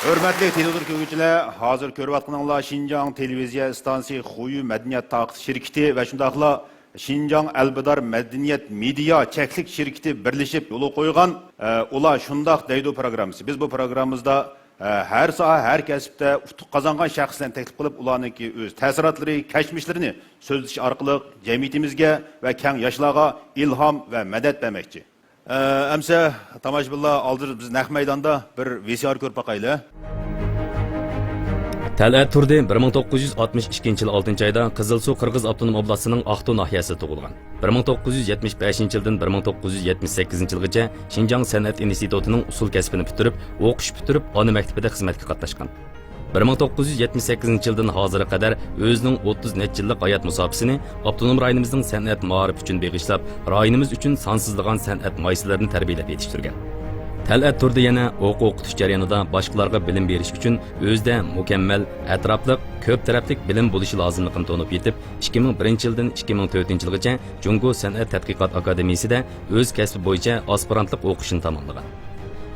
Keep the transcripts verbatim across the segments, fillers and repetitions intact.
ھۆرمەتلىك تېلېۋىزور كۆرگۈچىلەر، ھازىر كۆرۈۋاتقىنىڭلار شىنجاڭ تېلېۋىزىيە ئىستانسىسى خۇيۈ مەدەنىيەت تارقىتىش شىركىتى ۋە شۇنداقلا شىنجاڭ ئەلبىدار مەدەنىيەت مېدىيا چەكلىك شىركىتى بىرلىشىپ يولغا قويغان، ئە، ئۇلار شۇنداق دەيدۇ پروگراممىسى. بىز بۇ پروگراممىمىزدا، ئە، ھەر ساھە، ھەر كەسىپتە ئۇتۇق قازانغان شەخسلەرنى تەكلىپ قىلىپ، ئۇلارنىڭكى ئۆز تەسىراتلىرى، كەچمىشلىرىنى سۆزلىتىش ئارقىلىق جەمئىيىتىمىزگە ۋە كەڭ ياشلارغا ئىلھام ۋە مەدەت بەرمەكچى. ئە، ئەمسە تاماشىبىنلار، ھازىر بىز نەق مەيداندا بىر ۋى سى ئار كۆرۈپ باقايلى. تەلئەت تۇردى بىر مىڭ توققۇز يۈز ئاتمىش ئىككىنچى يىل ئالتىنچى ئايدا قىزىلسۇ قىرغىز ئاپتونوم ئوبلاستىنىڭ ئاقتۇ ناھىيەسىدە تۇغۇلغان. بىر مىڭ توققۇز يۈز يەتمىش بەشىنچى يىلدىن بىر مىڭ توققۇز يۈز يەتمىش سەككىزىنچى يىلغىچە شىنجاڭ سەنئەت ئىنستىتۇتىنىڭ ئۇسسۇل كەسپىنى پۈتتۈرۈپ، ئوقۇش پۈتتۈرۈپ، ئانا مەكتىپىدە خىزمەتكە قاتناشقان. بىر مىڭ توققۇز يۈز يەتمىش سەككىزىنچى يىلدىن ھازىرغا قەدەر ئۆزىنىڭ ئوتتۇز نەچچە يىللىق ھايات مۇساپىسىنى ئاپتونوم رايونىمىزنىڭ سەنئەت مائارىپى ئۈچۈن بېغىشلاپ، رايونىمىز ئۈچۈن سانسىزلىغان سەنئەت ماھىرلىرىنى تەربىيەلەپ يېتىشتۈرگەن. تەلئەت تۇردى يەنە ئوقۇ-ئوقۇتۇش جەريانىدا باشقىلارغا بىلىم بېرىش ئۈچۈن ئۆزىدە مۇكەممەل، ئەتراپلىق، كۆپ تەرەپلىك بىلىم بولۇشى لازىملىقىنى تونۇپ يېتىپ، ئىككى مىڭ بىرىنچى يىلدىن ئىككى مىڭ تۆتىنچى يىلغىچە جۇڭگو سەنئەت تەتقىقات ئاكادېمىيىسىدە ئۆز كەسپى بويىچە ئاسپىرانتلىق ئوقۇشىنى تاماملىغان.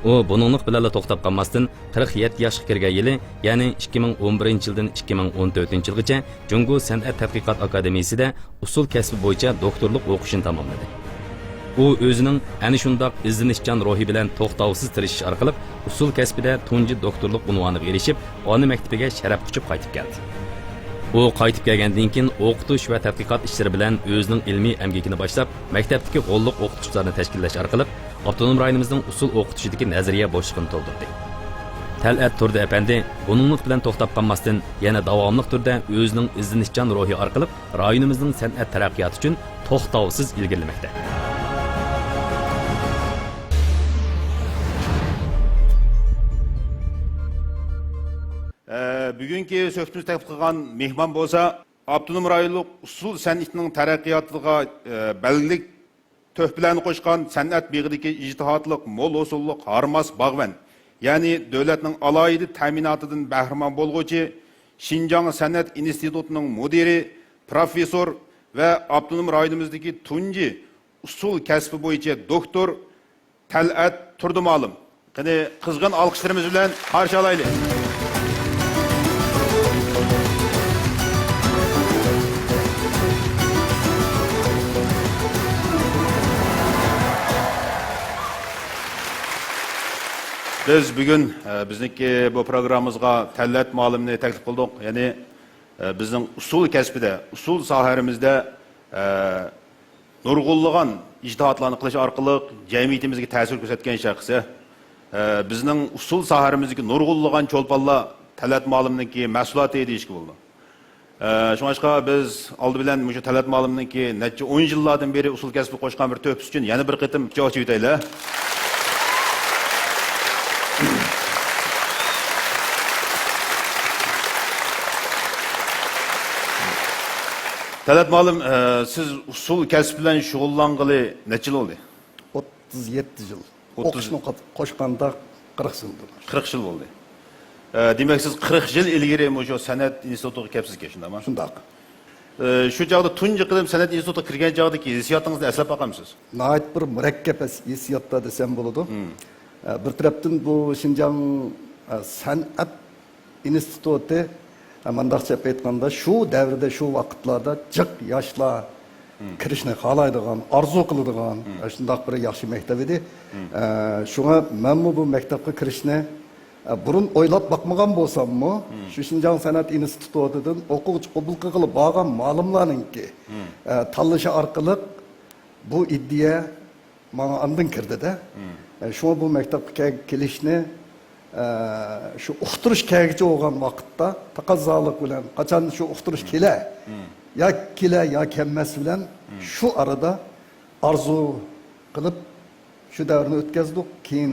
ئۇ بۇنىڭلىق بىلەنلا توختاپ قالماستىن، قىرىق يەتتە ياشقا كىرگەن يىلى، يەنى ئىككى مىڭ ئون بىرىنچى يىلدىن ئىككى مىڭ ئون تۆتىنچى يىلغىچە جۇڭگو سەنئەت تەتقىقات ئاكادېمىيىسىدە ئۇسسۇل كەسپى بويىچە دوكتورلۇق ئوقۇشىنى تاماملىدى. ئۇ ئۆزىنىڭ ئەنە شۇنداق ئىزدىنىشچان روھى بىلەن توختاۋسىز تىرىشىش ئارقىلىق ئۇسسۇل كەسپىدە تۇنجى دوكتورلۇق ئۇنۋانىغا ئېرىشىپ، ئانا مەكتىپىگە شەرەپ قۇچۇپ قايتىپ كەلدى. ئۇ قايتىپ كەلگەندىن كېيىن ئوقۇتۇش ۋە تەتقىقات ئىشلىرى بىلەن ئۆزىنىڭ ئىلمىي ئەمگىكىنى باشلاپ، مەكتەپتىكى غوللۇق ئوقۇتقۇچىلارنى تەشكىللەش ئارقىلىق ئاپتونوم رايونىمىزنىڭ ئۇسسۇل ئوقۇتۇشىدىكى نەزەرىيە بوشلۇقىنى تولدۇردى. تەلئەت تۇردى ئەپەندى بۇنىڭلىق بىلەن توختاپ قالماستىن، يەنە داۋاملىق تۈردە ئۆزىنىڭ ئىزدىنىشچان روھى ئارقىلىق رايونىمىزنىڭ سەنئەت تەرەققىياتى ئۈچۈن توختاۋسىز ئىلگىرىلىمەكتە. ئە، بۈگۈنكى سۆھبىتىمىزنى تەكلىپ قىلغان مېھمان بولسا، ئاپتونوم رايونلۇق ئۇسسۇل سەنئىتىنىڭ تەرەققىياتىغا، ئە، بەلگىلىك تۆھپىلەرنى قوشقان سەنئەت بېغىدىكى ئىجتىھاتلىق، مول ھوسۇللۇق ھارماس باغۋەن، يەنى دۆلەتنىڭ ئالاھىدە تەمىناتىدىن بەھرىمەن بولغۇچى، شىنجاڭ سەنئەت ئىنستىتۇتىنىڭ مۇدىرى، پروفېسسور ۋە ئاپتونوم رايونىمىزدىكى تۇنجى ئۇسسۇل كەسپى بويىچە دوكتور تەلئەت تۇردى مۇئەللىم. قېنى، قىزغىن ئالقىشلىرىمىز بىلەن قارشى ئالايلى. بىز بۈگۈن، ئە، بىزنىڭكى بۇ پروگراممىمىزغا تەلئەت مۇئەللىمنى تەكلىپ قىلدۇق. يەنى، ئە، بىزنىڭ ئۇسسۇل كەسپىدە، ئۇسسۇل ساھەمىزدە، ئە، نۇرغۇنلىغان ئىجتىھاتلارنى قىلىش ئارقىلىق جەمئىيىتىمىزگە تەسىر كۆرسەتكەن شەخس. ئە، بىزنىڭ ئۇسسۇل ساھەمىزدىكى نۇرغۇنلىغان چولپانلار تەلئەت مۇئەللىمنىڭكى مەھسۇلاتى دېيىشكە بولىدۇ. ئە، شۇڭلاشقا بىز ئالدى بىلەن مۇشۇ تەلئەت مۇئەللىمنىڭكى نەچچە ئون يىللاردىن بېرى ئۇسسۇل كەسپىگە قوشقان بىر تۆھپىسى ئۈچۈن يەنە بىر قېتىم چاۋاك چېۋىتەيلى. تەلئەت مۇئەللىم، ئە، سىز ئۇسسۇل كەسىپ بىلەن شۇغۇللانغىلى نەچچە يىل بولدى؟ ئوتتۇز يەتتە يىل. ئوتتۇز. ئوقۇشنى قات-، قوشقاندا قىرىق يىل بولدى. قىرىق يىل بولدى. ئە، دېمەك، سىز قىرىق يىل ئىلگىرى مۇشۇ سەنئەت ئىنستىتۇتىغا كەپسىزكەن، شۇنداقمۇ؟ شۇنداق. ئە، شۇ چاغدا تۇنجى قېتىم سەنئەت ئىنستىتۇتىغا كىرگەن چاغدىكى ھېسسىياتىڭىزنى ئەسلەپ باقامسىز؟ ناھايىتى بىر مۇرەككەپ ھېس-، ھېسسىياتتا دېسەم بولىدۇ. مم. ئە، بىر تەرەپتىن بۇ شىنجاڭ، ئە، سەنئەت ئىنستىتۇتى، ئە، مۇنداقچە ئېيتقاندا، شۇ دەۋردە، شۇ ۋاقىتلاردا جىق ياشلار مم. كىرىشنى خالايدىغان، ئارزۇ قىلىدىغان، مم. ئە، شۇنداق بىر ياخشى مەكتەپ ئىدى. مم. ئە، شۇڭا مەنمۇ بۇ مەكتەپكە كىرىشنى، ئە، بۇرۇن ئويلاپ باقمىغان بولساممۇ، مم. شۇ شىنجاڭ سەنئەت ئىنستىتۇتىدىن ئوقۇغۇچى قوبۇل قىلغىلى بارغان مۇئەللىملارنىڭكى، مم. ئە، تاللىشى ئارقىلىق بۇ ئىدىيە ماڭا ئاندىن كىردى-دە. مم. ئە، شۇڭا بۇ مەكتەپكە كەل-، كېلىشنى، ئە، شۇ ئۇقتۇرۇش كەلگۈچى بولغان ۋاقىتتا تەقەززالىق بىلەن، قاچان شۇ ئۇقتۇرۇش مم. كېلە، مم. يا كېلە، يا كەلمەس بىلەن مم. شۇ ئارىدا ئارزۇ قىلىپ، شۇ دەۋرنى ئۆتكەزدۇق. كېيىن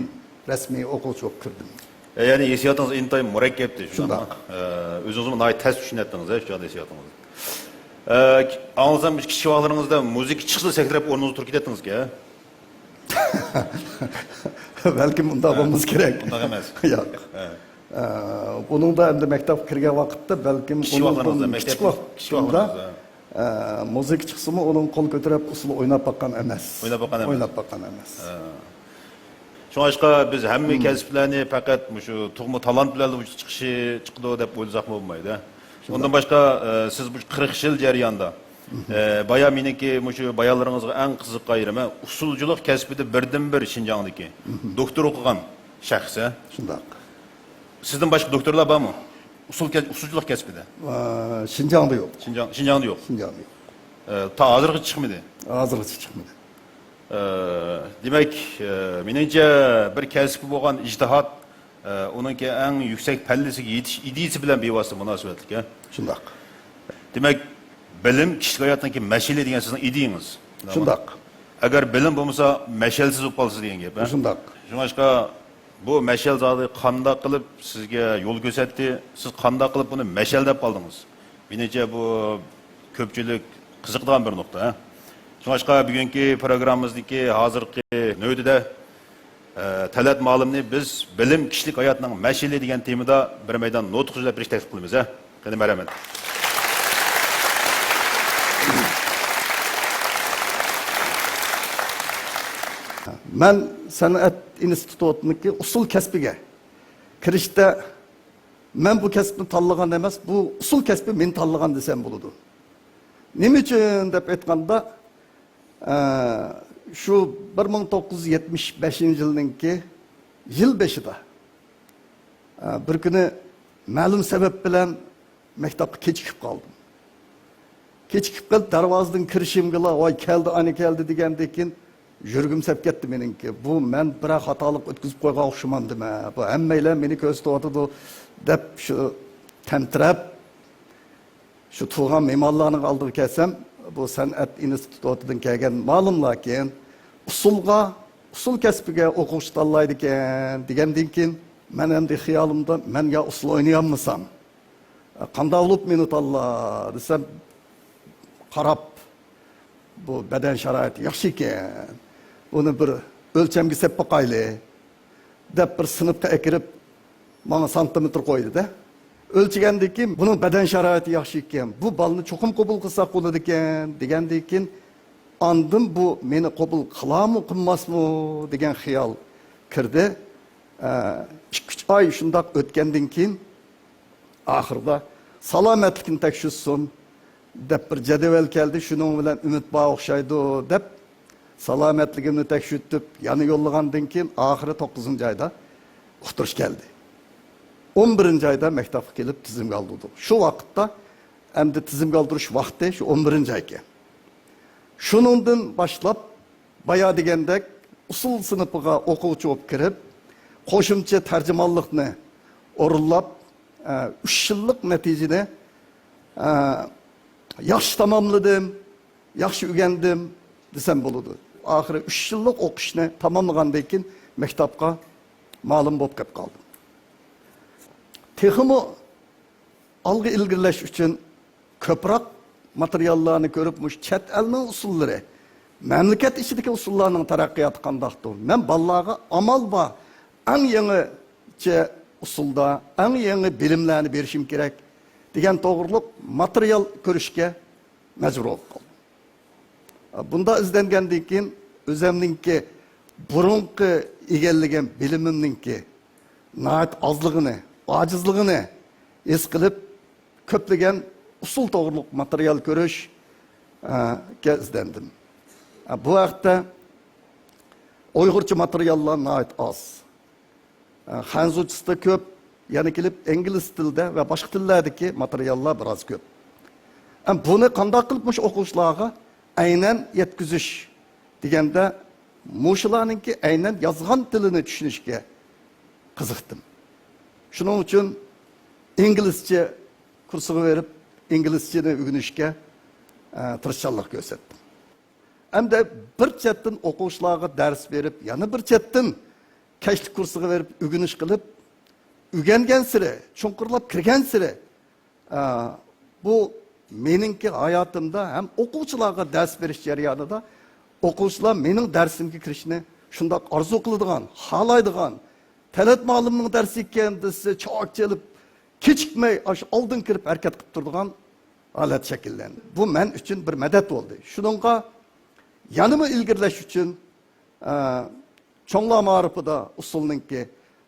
رەسمىي ئوقۇغۇچى بولۇپ كىردىم. ئە، يەنى ھېسسىياتىڭىز ئىنتايىن مۇرەككەپتى، شۇنداقمۇ؟ شۇنداق. ئە، ئۆزىڭىزمۇ ناھايىتى تەس چۈشىنەتتىڭىز، ھە، شۇ چاغدا ھېسسىياتىڭىزنى. ئە، ئاڭلىسام، كىچىك ۋاقىتلىرىڭىزدا مۇزىكا چىقسىلا سەكرەپ ئورنىڭىزدىن تۇرۇپ كېتەتتىڭىزكەن، ھە؟ بەلكىم ئۇنداق ھە. بولمىسا كېرەك. ئۇنداق ئەمەس. ياق. ھە. ئە، بۇنىڭدا ئەمدى مەكتەپكە كىرگەن ۋاقىتتا بەلكىم كىچىك ئۇنىڭدىن ۋاقىتلىرىڭىزدا، كىچىك مەكتەپ، ۋاق-، كىچىك ۋاقتىمدا، ۋاقىتلىرىڭىزدا. ئە، مۇزىكا چىقسىمۇ ئۇنىڭ قول كۆتۈرۈپ ئۇسسۇل ئويناپ باققان ئەمەس. ئويناپ باققان ئەمەس. ئويناپ باققان ئەمەس. ھە. شۇ شۇڭلاشقا بىز ھەممە كەسىپلەرنى پەقەت مۇشۇ تۇغما تالانت بىلەن ۋۇجۇدقا چىقىشى، چىقىدۇ دەپ ئويلىساقمۇ بولمايدۇ. ئۇندىن باشقا، ئە، سىز بۇ قىرىق يىل جەريانىدا، ئە، بايا مېنىڭكى مۇشۇ بايانلىرىڭىزغا ئەڭ قىزىققان يېرىم، ئە، ئۇسسۇلچىلىق كەسپىدە بىردىنبىر شىنجاڭدىكى دوكتور ئوقۇغان شەخس، ئە؟ شۇنداق. سىزدىن باشقا دوكتورلار بارمۇ؟ ئۇسسۇل كەس-، ئۇسسۇلچىلىق كەسپىدە. ئا، شىنجاڭدا يوق. شىنجاڭ، شىنجاڭدا يوق. شىنجاڭدا يوق. ئە، تا ھازىرغىچە چىقمىدى. ھازىرغىچە چىقمىدى. ئە، دېمەك، ئە، مېنىڭچە بىر كەسىپكە بولغان ئىجتىھات، ئە، ئۇنىڭكى ئەڭ يۈكسەك پەللىسىگە يېتىش ئىدىيىسى بىلەن بىۋاسىتە مۇناسىۋەتلىك، ھە؟ شۇنداق. دېمەك، بىلىم كىشىلىك ھاياتنىڭكى مەشئىلى دېگەن سىزنىڭ ئىدىيىڭىز. شۇنداق. ئەگەر بىلىم بولمىسا، مەشئەلسىز بولۇپ قالىسىز دېگەن گەپ، ھە؟ شۇنداق. شۇڭلاشقا، بۇ مەشئەل زادى قانداق قىلىپ سىزگە يول كۆرسەتتى؟ سىز قانداق قىلىپ بۇنى مەشئەل دەپ قالدىڭىز؟ مېنىڭچە، بۇ كۆپچىلىك قىزىقىدىغان بىر نۇقتا، ھە؟ شۇڭلاشقا، بۈگۈنكى پروگراممىمىزدىكى ھازىرقى نۆۋىتىدە، ئە، تەلئەت مۇئەللىمنى بىز بىلىم كىشىلىك ھاياتنىڭ مەشئىلى دېگەن تېمىدا بىر مەيدان نۇتۇق سۆزلەپ بېرىشكە تەكلىپ قىلىمىز، ھە؟ قېنى، مەرھەمەت. مەن سەنئەت ئىنستىتۇتىنىڭكى ئۇسسۇل كەسپىگە كىرىشتە، مەن بۇ كەسىپنى تاللىغان ئەمەس، بۇ ئۇسسۇل كەسپى مېنى تاللىغان دېسەم بولىدۇ. نېمە ئۈچۈن دەپ ئېيتقاندا، ئە، شۇ بىر مىڭ توققۇز يۈز يەتمىش بەشىنچى يىلنىڭكى يىل بېشىدا، ئە، بىر كۈنى مەلۇم سەۋەب بىلەن مەكتەپكە كېچىكىپ قالدىم. كېچىكىپ قېلىپ، دەرۋازىدىن كىرىشىمگىلا، «ۋاي، كەلدى، ئانا كەلدى» دېگەندىن كېيىن، يۈرىكىم سەپ كەتتى مېنىڭكى. «بۇ مەن بىرەر خاتالىق ئۆتكۈزۈپ قويغان ئوخشىمامدىمەن؟ بۇ ھەممەيلەن مېنى كۆزىتىۋاتىدۇ» دەپ، شۇ تەمتىرەپ، شۇ تۇرغان مېھمانلارنىڭ ئالدىغا كەلسەم، بۇ سەنئەت ئىنستىتۇتىدىن كەلگەن مۇئەللىملاركەن، ئۇسسۇلغا، ئۇسسۇل كەسپىگە ئوقۇغۇچى تاللايدىكەن دېگەندىن كېيىن، مەن ئەمدى خىيالىمدا، مەن يا ئۇسسۇل ئوينىيالمىسام، قانداق بولۇپ مېنى تاللا دېسەم، قاراپ، بۇ بەدەن شارائىتى ياخشى ئىكەن، بۇنى بىر ئۆلچەمگە سېلىپ باقايلى دەپ، بىر سىنىپقا ئەكىرىپ، ماڭا سانتىمېتىر قويدى-دە. ئۆلچىگەندىن كېيىن، بۇنىڭ بەدەن شارائىتى ياخشى ئىكەن، بۇ بالىنى چوقۇم قوبۇل قىلساق بولىدىكەن دېگەندىن كېيىن، ئاندىن بۇ مېنى قوبۇل قىلارمۇ، قىلماسمۇ دېگەن خىيال كىردى. ئە، ئىككى، ئۈچ ئاي شۇنداق ئۆتكەندىن كېيىن، ئاخىرىدا «سالامەتلىكنى تەكشۈرسۇن» دەپ بىر جەدۋەل كەلدى، «شۇنىڭ بىلەن ئۈمىد بار ئوخشايدۇ» دەپ، سالامەتلىكىمنى تەكشۈرتۈپ، يەنە يوللىغاندىن كېيىن، ئاخىرى توققۇزىنچى ئايدا ئۇقتۇرۇش كەلدى. ئون بىرىنچى ئايدا مەكتەپكە كېلىپ تىزىمگە ئالدۇردۇق. شۇ ۋاقىتتا ئەمدى تىزىمگە ئالدۇرۇش ۋاقتى شۇ ئون بىرىنچى ئايكەن. شۇنىڭدىن باشلاپ، بايا دېگەندەك، ئۇسسۇل سىنىپىغا ئوقۇغۇچى بولۇپ كىرىپ، قوشۇمچە تەرجىمانلىقنى ئورۇنلاپ، ئە، ئۈچ يىللىق نەتىجىنى، ئە، ياخشى تاماملىدىم، ياخشى ئۆگەندىم دېسەم بولىدۇ. ئاخىرى ئۈچ يىللىق ئوقۇشنى تاماملىغاندىن كېيىن، مەكتەپكە مۇئەللىم بولۇپ كېلىپ قالدىم. تېخىمۇ ئالغا ئىلگىرىلەش ئۈچۈن كۆپرەك ماتېرىياللارنى كۆرۈپ، مۇشۇ چەت ئەلنىڭ ئۇسسۇللىرى، مەملىكەت ئىچىدىكى ئۇسسۇللارنىڭ تەرەققىياتى قانداقتۇر؟ مەن بالىلارغا ئامال بار، ئەڭ يېڭىچە ئۇسسۇلدا، ئەڭ يېڭى بىلىملەرنى بېرىشىم كېرەك دېگەن توغرۇلۇق ماتېرىيال كۆرۈشكە مەجبۇر بولۇپ قالدىم. بۇنداق ئىزدەنگەندىن كېيىن، ئۆزۈمنىڭكى بۇرۇنقى ئىگىلىگەن بىلىمىمنىڭكى ناھايىتى ئازلىقىنى، ئاجىزلىقىنى ھېس قىلىپ، كۆپلىگەن ئۇسسۇل توغرۇلۇق ماتېرىيال كۆرۈش، ئە، گە ئىزدەندىم. ئە، بۇ ھەقتە ئۇيغۇرچە ماتېرىياللار ناھايىتى ئاز. ئە، خەنزۇچىسىدا كۆپ، يەنە كېلىپ ئىنگلىز تىلىدا ۋە باشقا تىللەردىكى ماتېرىياللار بىراز كۆپ. ئە، بۇنى قانداق قىلىپ مۇشۇ ئوقۇغۇچىلارغا ئەينەن يەتكۈزۈش دېگەندە، مۇشۇلارنىڭكى ئەينەن يازغان تىلىنى چۈشىنىشكە قىزىقتىم. شۇنىڭ ئۈچۈن ئىنگلىزچە كۇرسىغا بېرىپ، ئىنگلىزچىنى ئۆگىنىشكە، ئە، تىرىشچانلىق كۆرسەتتىم. ئەمدى بىر چەتتىن ئوقۇغۇچىلارغا دەرس بېرىپ، يەنە بىر چەتتىن كەچلىك كۇرسىغا بېرىپ ئۆگىنىش قىلىپ، ئۆگەنگەنسېرى، چوڭقۇرلاپ كىرگەنسېرى، ئە، بۇ مېنىڭكى ھاياتىمدا ھەم ئوقۇغۇچىلارغا دەرس بېرىش جەريانىدا ئوقۇغۇچىلار مېنىڭ دەرسىمگە كىرىشنى شۇنداق ئارزۇ قىلىدىغان، خالايدىغان، تەلئەت مۇئەللىمنىڭ دەرسى ئىكەن دېسە، چاۋاك چېلىپ، كېچىكمەي ئاشۇ ئالدىن كىرىپ ھەرىكەت قىلىپ تۇرىدىغان ھالەت شەكىللەندى. بۇ مەن ئۈچۈن بىر مەدەت بولدى. شۇنىڭغا يەنىمۇ ئىلگىرىلەش ئۈچۈن، ئە، چوڭلار مائارىپىدا ئۇسسۇلنىڭكى،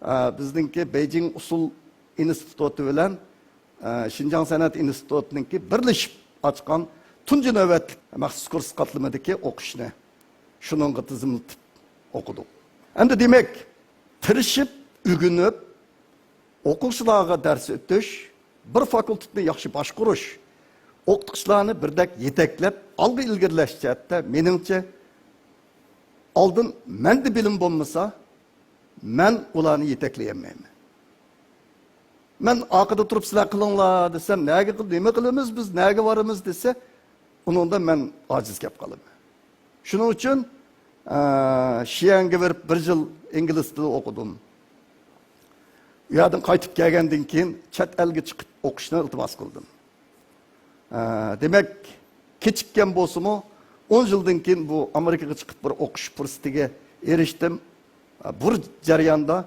ئە، بىزنىڭكى بېيجىڭ ئۇسسۇل ئىنستىتۇتى بىلەن، ئە، شىنجاڭ سەنئەت ئىنستىتۇتىنىڭكى بىرلىشىپ ئاچقان تۇنجى نۆۋەتلىك مەخسۇس كۇرس قاتلىمىدىكى ئوقۇشنى شۇنىڭغا تىزىملىتىپ ئوقۇدۇق. ئەمدى دېمەك، تىرىشىپ، ئۆگىنىپ، ئوقۇغۇچىلارغا دەرس ئۆتۈش، بىر فاكۇلتېتنى ياخشى باشقۇرۇش، ئوقۇتقۇچىلارنى بىردەك يېتەكلەپ، ئالغا ئىلگىرىلەش جەھەتتە، مېنىڭچە، ئالدىن مەندە بىلىم بولمىسا، مەن ئۇلارنى يېتەكلىيەلمەيمەن. مەن ئارقىدا تۇرۇپ، سىلەر قىلىڭلار دېسەم، نەگە قىل-، نېمە قىلىمىز بىز، نەگە بارىمىز دېسە، ئۇنىڭدا مەن ئاجىز كەپ قالىمەن. شۇنىڭ ئۈچۈن، ئە، شيەنگە بېرىپ بىر يىل ئىنگلىز تىلى ئوقۇدۇم. ئۇ يەردىن قايتىپ كەلگەندىن كېيىن چەت ئەلگە چىقىپ ئوقۇشنى ئىلتىماس قىلدىم. ئە، دېمەك، كېچىككەن بولسىمۇ، ئون يىلدىن كېيىن بۇ ئامېرىكىغا چىقىپ بىر ئوقۇش پۇرسىتىگە ئېرىشتىم. ئە، بۇ جەرياندا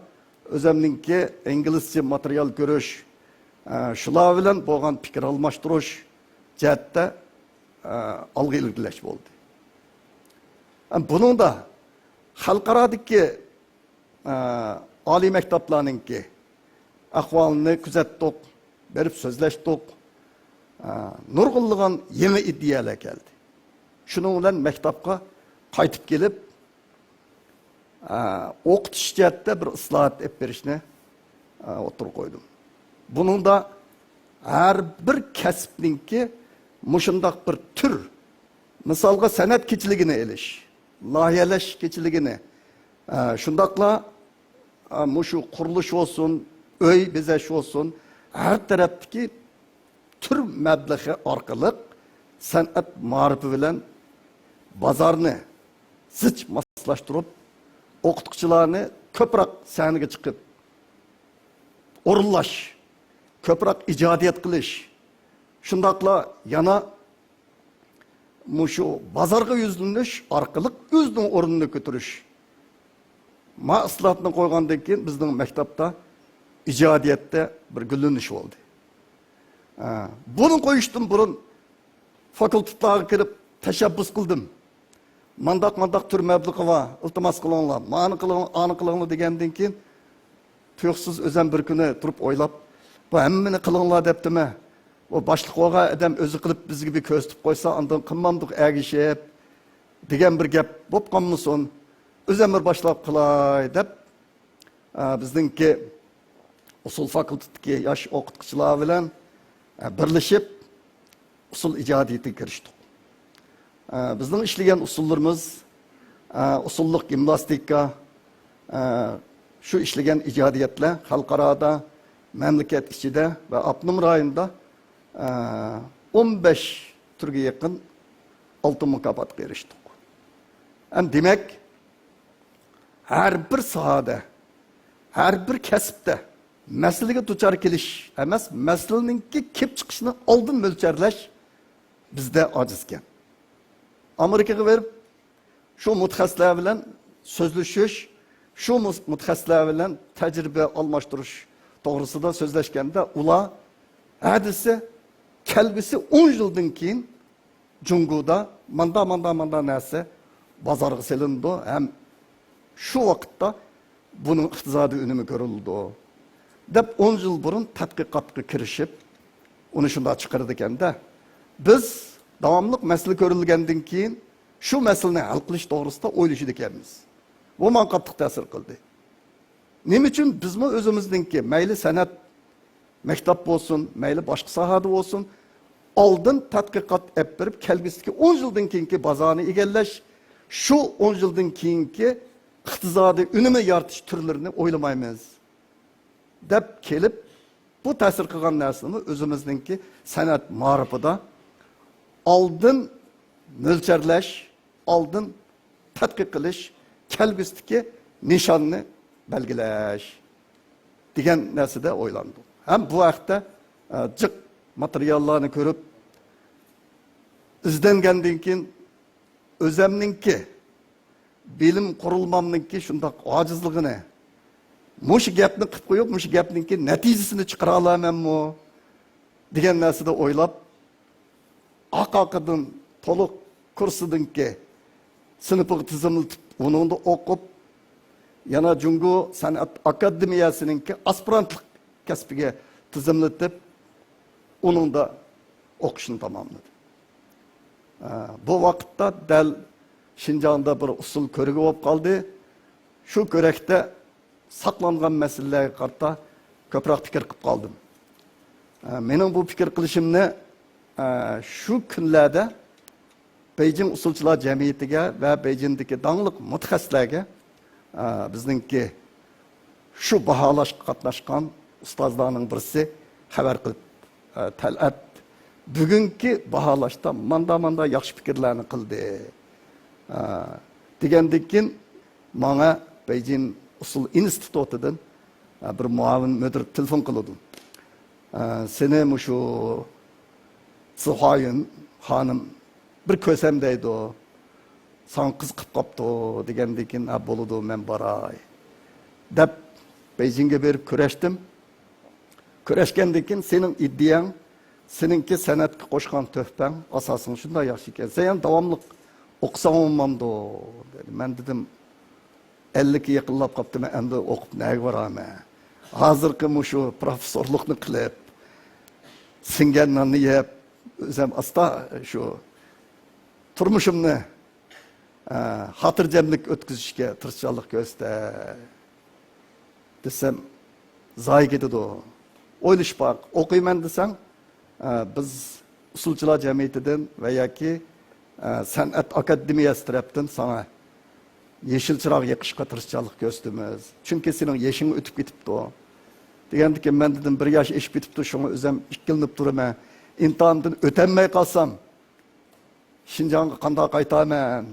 ئۆزۈمنىڭكى ئىنگلىزچە ماتېرىيال كۆرۈش، ئە، شۇلار بىلەن بولغان پىكىر ئالماشتۇرۇش جەھەتتە، ئە، ئالغا ئىلگىرىلەش بولدى. ئە، بۇنىڭدا خەلقئارادىكى، ئە، ئالىي مەكتەپلەرنىڭكى ئەھۋالىنى كۆزەتتۇق، بېرىپ سۆزلەشتۇق. ئە، نۇرغۇنلىغان يېڭى ئىدىيەلەر كەلدى. شۇنىڭ بىلەن مەكتەپكە قايتىپ كېلىپ، ئە، ئوقۇتۇش جەھەتتە بىر ئىسلاھات ئېلىپ بېرىشنى، ئە، ئوتتۇرىغا قويدۇم. بۇنىڭدا ھەر بىر كەسىپنىڭكى مۇشۇنداق بىر تۈر، مىسالغا، سەنئەت كېچىلىكىنى ئېلىش، لايىھەلەش كېچىلىكىنى، ئە، شۇنداقلا، ئە، مۇشۇ قۇرۇلۇش بولسۇن، ئۆي بېزەش بولسۇن، ھەر تەرەپتىكى تۈر مەبلىغى ئارقىلىق سەنئەت مائارىپى بىلەن بازارنى زىچ ماسلاشتۇرۇپ، ئوقۇتقۇچىلارنى كۆپرەك سەھنىگە چىقىپ ئورۇنلاش، كۆپرەك ئىجادىيەت قىلىش، شۇنداقلا يەنە مۇشۇ بازارغا يۈزلىنىش ئارقىلىق ئۆزىنىڭ ئورنىنى كۆتۈرۈش. ما ئىسلاھاتنى قويغاندىن كېيىن بىزنىڭ مەكتەپتە ئىجادىيەتتە بىر گۈللىنىش بولدى. ئە، بۇنى قويۇشتىن بۇرۇن فاكۇلتېتلارغا كىرىپ تەشەببۇس قىلدىم. مانداق، مانداق تۈر مەبلىغى بار، ئىلتىماس قىلىڭلار، مانى قىلىڭ، ئانى قىلىڭلار دېگەندىن كېيىن، تۇيۇقسىز ئۆزۈم بىر كۈنى تۇرۇپ ئويلاپ، بۇ ھەممىنى قىلىڭلار دەپتىمەن. بۇ باشلىق بولغان ئادەم ئۆزى قىلىپ بىزگە بىر كۆرسىتىپ قويسا، ئاندىن قىلمامدۇق ئەگىشىپ دېگەن بىر گەپ بولۇپ قالمىسۇن. ئۆزۈم بىر باشلاپ قىلاي دەپ، ئە، بىزنىڭكى ئۇسسۇل فاكۇلتېتىدىكى ياش ئوقۇتقۇچىلار بىلەن، ئە، بىرلىشىپ ئۇسسۇل ئىجادىيىتىگە كىرىشتۇق. ئە، بىزنىڭ ئىشلىگەن ئۇسسۇللىرىمىز، ئە، ئۇسسۇللۇق گىمناستىكا، ئە، شۇ ئىشلىگەن ئىجادىيەتلەر خەلقئارادا، مەملىكەت ئىچىدە ۋە ئاپتونوم رايوندا، ئە، ئون بەش تۈرگە يېقىن ئالتۇن مۇكاپاتقا ئېرىشتۇق. ئەمدى دېمەك، ھەر بىر ساھەدە، ھەر بىر كەسىپتە مەسىلىگە دۇچار كېلىش ئەمەس، مەسىلىنىڭكى كېلىپ چىقىشىنى ئالدىن مۆلچەرلەش بىزدە ئاجىزكەن. ئامېرىكىغا بېرىپ، شۇ مۇتەخەسسىسلەر بىلەن سۆزلىشىش، شۇ مۇس-، مۇتەخەسسىسلەر بىلەن تەجرىبە ئالماشتۇرۇش توغرىسىدا سۆزلەشكەندە، ئۇلار ھە دېسە، كەلگۈسى ئون يىلدىن كېيىن جۇڭگودا ماندا، ماندا، ماندا نەرسە بازارغا سېلىنىدۇ ھەم شۇ ۋاقىتتا بۇنىڭ ئىقتىسادىي ئۈنۈمى كۆرۈلىدۇ، دەپ ئون يىل بۇرۇن تەتقىقاتقا كىرىشىپ، ئۇنى شۇنداق چىقىرىدىكەن-دە. بىز داۋاملىق مەسىلە كۆرۈلگەندىن كېيىن شۇ مەسىلىنى ھەل قىلىش توغرىسىدا ئويلىشىدىكەنمىز. بۇ ماڭا قاتتىق تەسىر قىلدى. نېمە ئۈچۈن بىزمۇ ئۆزىمىزنىڭكى، مەيلى سەنئەت مەكتەپ بولسۇن، مەيلى باشقا ساھەدە بولسۇن، ئالدىن تەتقىقات ئەپ بېرىپ، كەلگۈسىدىكى ئون يىلدىن كېيىنكى بازارنى ئىگىلەش، شۇ ئون يىلدىن كېيىنكى ئىقتىسادىي ئۈنۈمى يارىتىش تۈرلىرىنى ئويلىمايمىز، دەپ كېلىپ، بۇ تەسىر قىلغان نەرسىنىمۇ ئۆزىمىزنىڭكى سەنئەت مائارىپىدا ئالدىن مۆلچەرلەش، ئالدىن تەتقىق قىلىش، كەلگۈسىدىكى نىشاننى بەلگىلەش دېگەن نەرسىدە ئويلاندۇق. ھەم بۇ ھەقتە، ئە، جىق ماتېرىياللارنى كۆرۈپ، ئىزدەنگەندىن كېيىن ئۆزەمنىڭكى، بىلىم قۇرۇلمامنىڭكى شۇنداق ئاجىزلىقىنى، مۇشۇ گەپنى قىلىپ قويۇپ، مۇشۇ گەپنىڭكى نەتىجىسىنى چىقىرالايمەنمۇ دېگەن نەرسىدە ئويلاپ، ئارقا-ئارقىدىن تولۇق كۇرسىدىنكى سىنىپىغا تىزىملىتىپ، ئۇنىڭدا ئوقۇپ، يەنە جۇڭگو سەنئەت ئاكادېمىيەسىنىڭكى ئاسپىرانتلىق كەسپىگە تىزىملىتىپ، ئۇنىڭدا ئوقۇشنى تاماملىدى. ئە، بۇ ۋاقىتتا دەل شىنجاڭدا بىر ئۇسسۇل كۆرگە بولۇپ قالدى. شۇ كۆرەكتە ساقلانغان مەسىلىلەرگە قارىتا كۆپرەك پىكىر قىلىپ قالدىم. ئە، مېنىڭ بۇ پىكىر قىلىشىمنى، ئە، شۇ كۈنلەردە بېيجىڭ ئۇسسۇلچىلار جەمئىيىتىگە ۋە بېيجىڭدىكى داڭلىق مۇتەخەسسىسلەرگە، ئە، بىزنىڭكى شۇ باھالاشقا قاتناشقان ئۇستازلارنىڭ بىرسى خەۋەر قىلىپ، ئە، تەلئەت بۈگۈنكى باھالاشتا ماندا-ماندا ياخشى پىكىرلەرنى قىلدى، ئە، دېگەندىن كېيىن ماڭا بېيجىڭ ئۇسسۇل ئىنستىتۇتىدىن، ئە، بىر مۇئاۋىن مۇدىر تېلېفون قىلىدۇ. ئە، سېنى مۇشۇ سىخۇايۈن خانىم بىر كۆرسەم دەيدۇ. ساڭا قىزىقىپ قاپتۇ دېگەندىن كېيىن، ھە، بولىدۇ، مەن باراي، دەپ بېيجىڭگە بېرىپ كۆرۈشتۈم. كۆرۈشكەندىن كېيىن سېنىڭ ئىدىيەڭ، سېنىڭكى سەنئەتكە قوشقان تۆھپەڭ ئاساسەن شۇنداق ياخشى ئىكەن. سەن يەنە داۋاملىق ئوقۇساڭ بولمامدۇ؟ دېدى. مەن دېدىم، ئەللىككە يېقىنلاپ قاپتىمەن، ئەمدى ئوقۇپ نەگە بارامەن؟ ھازىرقى مۇشۇ پروفېسسورلۇقنى قىلىپ، سىڭگەن ناننى يەپ، ئۆزۈم ئاستا شۇ تۇرمۇشۇمنى، ئە، خاتىرجەملىك ئۆتكۈزۈشكە تىرىشچانلىق كۆرسىتەي دېسەم، زايە كېتىدۇ. ئويلىشىپ باق، ئوقۇيمەن دېسەڭ، ئە، بىز ئۇسسۇلچىلار جەمئىيىتىدىن ۋە ياكى، ئە، سەنئەت ئاكادېمىيەسى تەرەپتىن ساڭا يېشىل چىراغ يېقىشقا تىرىشچانلىق كۆرسىتىمىز. چۈنكى سېنىڭ يېشىڭ ئۆتۈپ كېتىپتۇ. دېگەندىكىن مەن دېدىم، بىر ياش ئېشىپ كېتىپتۇ، شۇڭا ئۆزۈم ئىككىلىنىپ تۇرىمەن. ئىمتىھاندىن ئۆتەلمەي قالسام، شىنجاڭغا قانداق قايتارمەن؟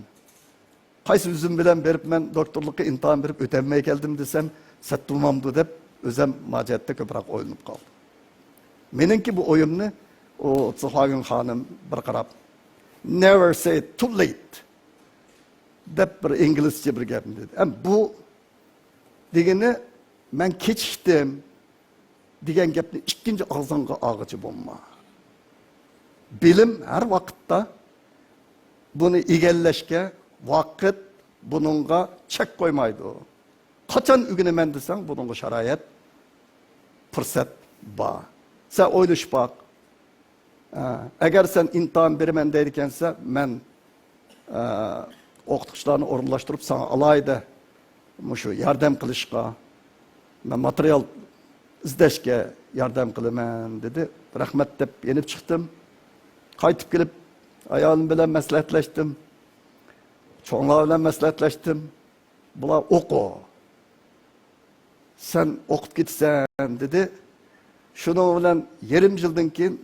قايسى يۈزۈم بىلەن بېرىپ مەن دوكتورلۇققا ئىمتىھان بېرىپ ئۆتەلمەي كەلدىم دېسەم، سەت بولمامدۇ دەپ ئۆزۈم ماجەتتە كۆپرەك ئويلىنىپ قالدىم. مېنىڭكى بۇ ئويۇمنى ئۇ سىخۇايۈن خانىم بىر قاراپ، «Never say too late» دەپ بىر ئىنگلىزچە بىر گەپنى دېدى. ئەم، بۇ دېگىنى، مەن كېچىكتىم دېگەن گەپنى ئىككىنچى ئاغزىڭغا ئالغۇچە بولما. بىلىم ھەر ۋاقىتتا، بۇنى ئىگىلەشكە ۋاقىت بۇنىڭغا چەك قويمايدۇ. قاچان ئۆگىنىمەن دېسەڭ، بۇنىڭغا شارائىت، پۇرسەت بار. سەن ئويلىشىپ باق. ئە، ئەگەر سەن ئىمتىھان بېرىمەن دەيدىكەنسە، مەن، ئە، ئوقۇتقۇچىلارنى ئورۇنلاشتۇرۇپ ساڭا ئالاھىدە مۇشۇ ياردەم قىلىشقا، مەن ماتېرىيال ئىزدەشكە ياردەم قىلىمەن، دېدى. رەھمەت دەپ يېنىپ چىقتىم. قايتىپ كېلىپ ئايالىم بىلەن مەسلىھەتلەشتىم. چوڭلار بىلەن مەسلىھەتلەشتىم. بۇلار، «ئوقۇ، سەن ئوقۇپ كېتىسەن» دېدى. شۇنىڭ بىلەن يېرىم يىلدىن كېيىن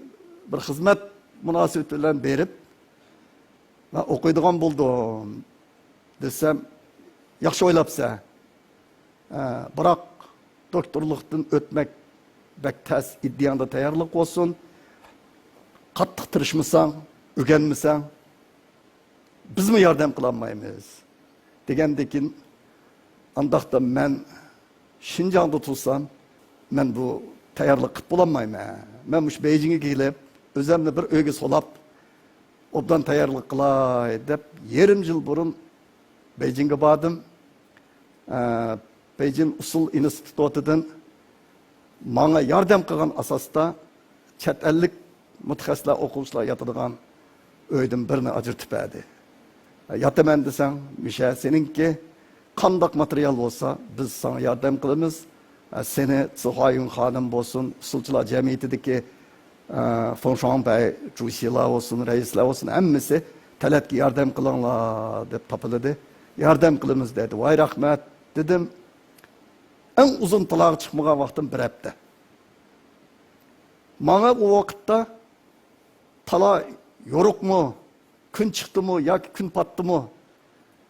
بىر خىزمەت مۇناسىۋىتى بىلەن بېرىپ، مەن ئوقۇيدىغان بولدۇم دېسەم، ياخشى ئويلاپسەن. ھە، بىراق دوكتورلۇقتىن ئۆتمەك بەك تەس، ئىدىيەڭدە تەييارلىق بولسۇن. قاتتىق تىرىشمىساڭ، ئۆگەنمىسەڭ، بىزمۇ ياردەم قىلالمايمىز، دېگەندىكىن، ئانداقتا مەن شىنجاڭدا تۇرسام، مەن بۇ تەييارلىق قىلىپ بولالمايمەن. مەن مۇشۇ بېيجىڭگە كېلىپ، ئۆزۈمنى بىر ئۆيگە سولاپ، ئوبدان تەييارلىق قىلاي دەپ، يېرىم يىل بۇرۇن بېيجىڭگە باردىم. ئە، بېيجىڭ ئۇسسۇل ئىنستىتۇتىدىن ماڭا ياردەم قىلغان ئاساستا چەت ئەللىك مۇتەخەسسىسلەر، ئوقۇغۇچىلار ياتىدىغان ئۆيدىن بىرنى ئاجرىتىپ بەردى. ياتىمەن دېسەڭ، مىشە، سېنىڭكى قانداق ماتېرىيال بولسا، بىز ساڭا ياردەم قىلىمىز. سېنى سىخۇايۈن خانىم بولسۇن، ئۇسسۇلچىلار جەمئىيىتىدىكى، فېڭ شۇاڭبەي، جۇشىلار بولسۇن، رەئىسلەر بولسۇن، ھەممىسى تەلەتكە ياردەم قىلىڭلار دەپ تاپىلىدى. ياردەم قىلىمىز دېدى. ۋاي رەھمەت دېدىم. ئەڭ ئۇزۇن تالاغا چىقمىغان ۋاقتىم بىر ھەپتە. ماڭا ئۇ ۋاقىتتا تالا يورۇقمۇ، كۈن چىقتىمۇ ياكى كۈن پاتتىمۇ،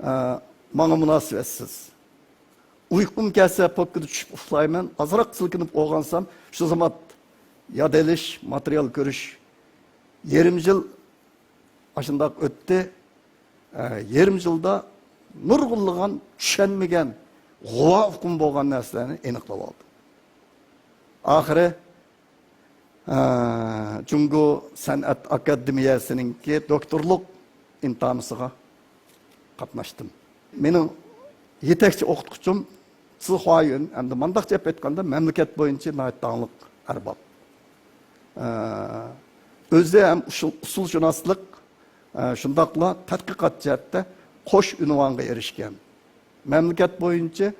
ئە، ماڭا مۇناسىۋەتسىز. ئۇيقۇم كەلسە، پوپكىدا چۈشۈپ ئۇخلايمەن. ئازراق سىلكىنىپ ئويغانسام، شۇ زامان ياد ئېلىش، ماتېرىيال كۆرۈش. يېرىم يىل ئاشۇنداق ئۆتتى. ئە، يېرىم يىلدا نۇرغۇنلىغان چۈشەنمىگەن، غۇۋا ئۇقۇم بولغان نەرسىلەرنى ئېنىقلاپ ئالدىم. ئاخىرى، ئە، جۇڭگو سەنئەت ئاكادېمىيەسىنىڭكى دوكتورلۇق ئىمتىھانىسىغا قاتناشتىم. مېنىڭ يېتەكچى ئوقۇتقۇچۇم سى خۇايۈن ئەمدى مۇنداقچە ئېيتقاندا، مەملىكەت بويىچە ناھايىتى داڭلىق ئەرباب. ئە، ئۆزى ھەم ئۇسۇل-، ئۇسۇلشۇناسلىق، ئە، شۇنداقلا تەتقىقات جەھەتتە قوش ئۇنۋانغا ئېرىشكەن. مەملىكەت بويىچە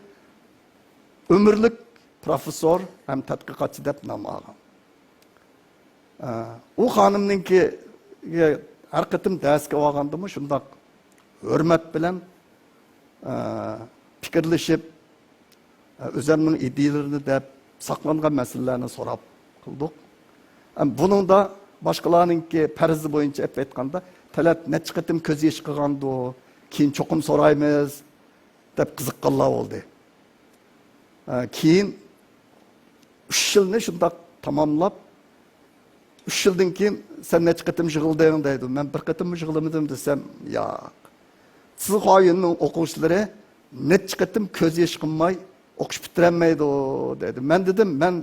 ئۆمۈرلۈك پروفېسسور ھەم تەتقىقاتچى دەپ نام ئالغان. ئە، ئۇ خانىمنىڭكىگە ھەر قېتىم دەرسكە بارغاندىمۇ شۇنداق ھۆرمەت بىلەن، ئە، پىكىرلىشىپ، ئە، ئۆزەمنىڭ ئىدىيىلىرىنى دەپ ساقلانغان مەسىلىلەرنى سوراپ قىلدۇق. ئەم، بۇنىڭدا باشقىلارنىڭكى پەرىزى بويىچە ئېلىپ ئېيتقاندا، تەلەت نەچچە قېتىم كۆز يېشى قىلغاندۇ، كېيىن چوقۇم سورايمىز دەپ قىزىققانلار بولدى. ئە، كېيىن ئۈچ يىلنى شۇنداق تاماملاپ، ئۈچ يىلدىن كېيىن، «سەن نەچچە قېتىم يىغلىدىڭ؟» دەيدۇ. مەن، «بىر قېتىممۇ يىغلىمىدىم» دېسەم، «ياق. سى خۇايۈننىڭ ئوقۇغۇچىلىرى نەچچە قېتىم كۆز يېشى قىلماي ئوقۇش پۈتتۈرەلمەيدۇ» دەيدۇ. مەن دېدىم، مەن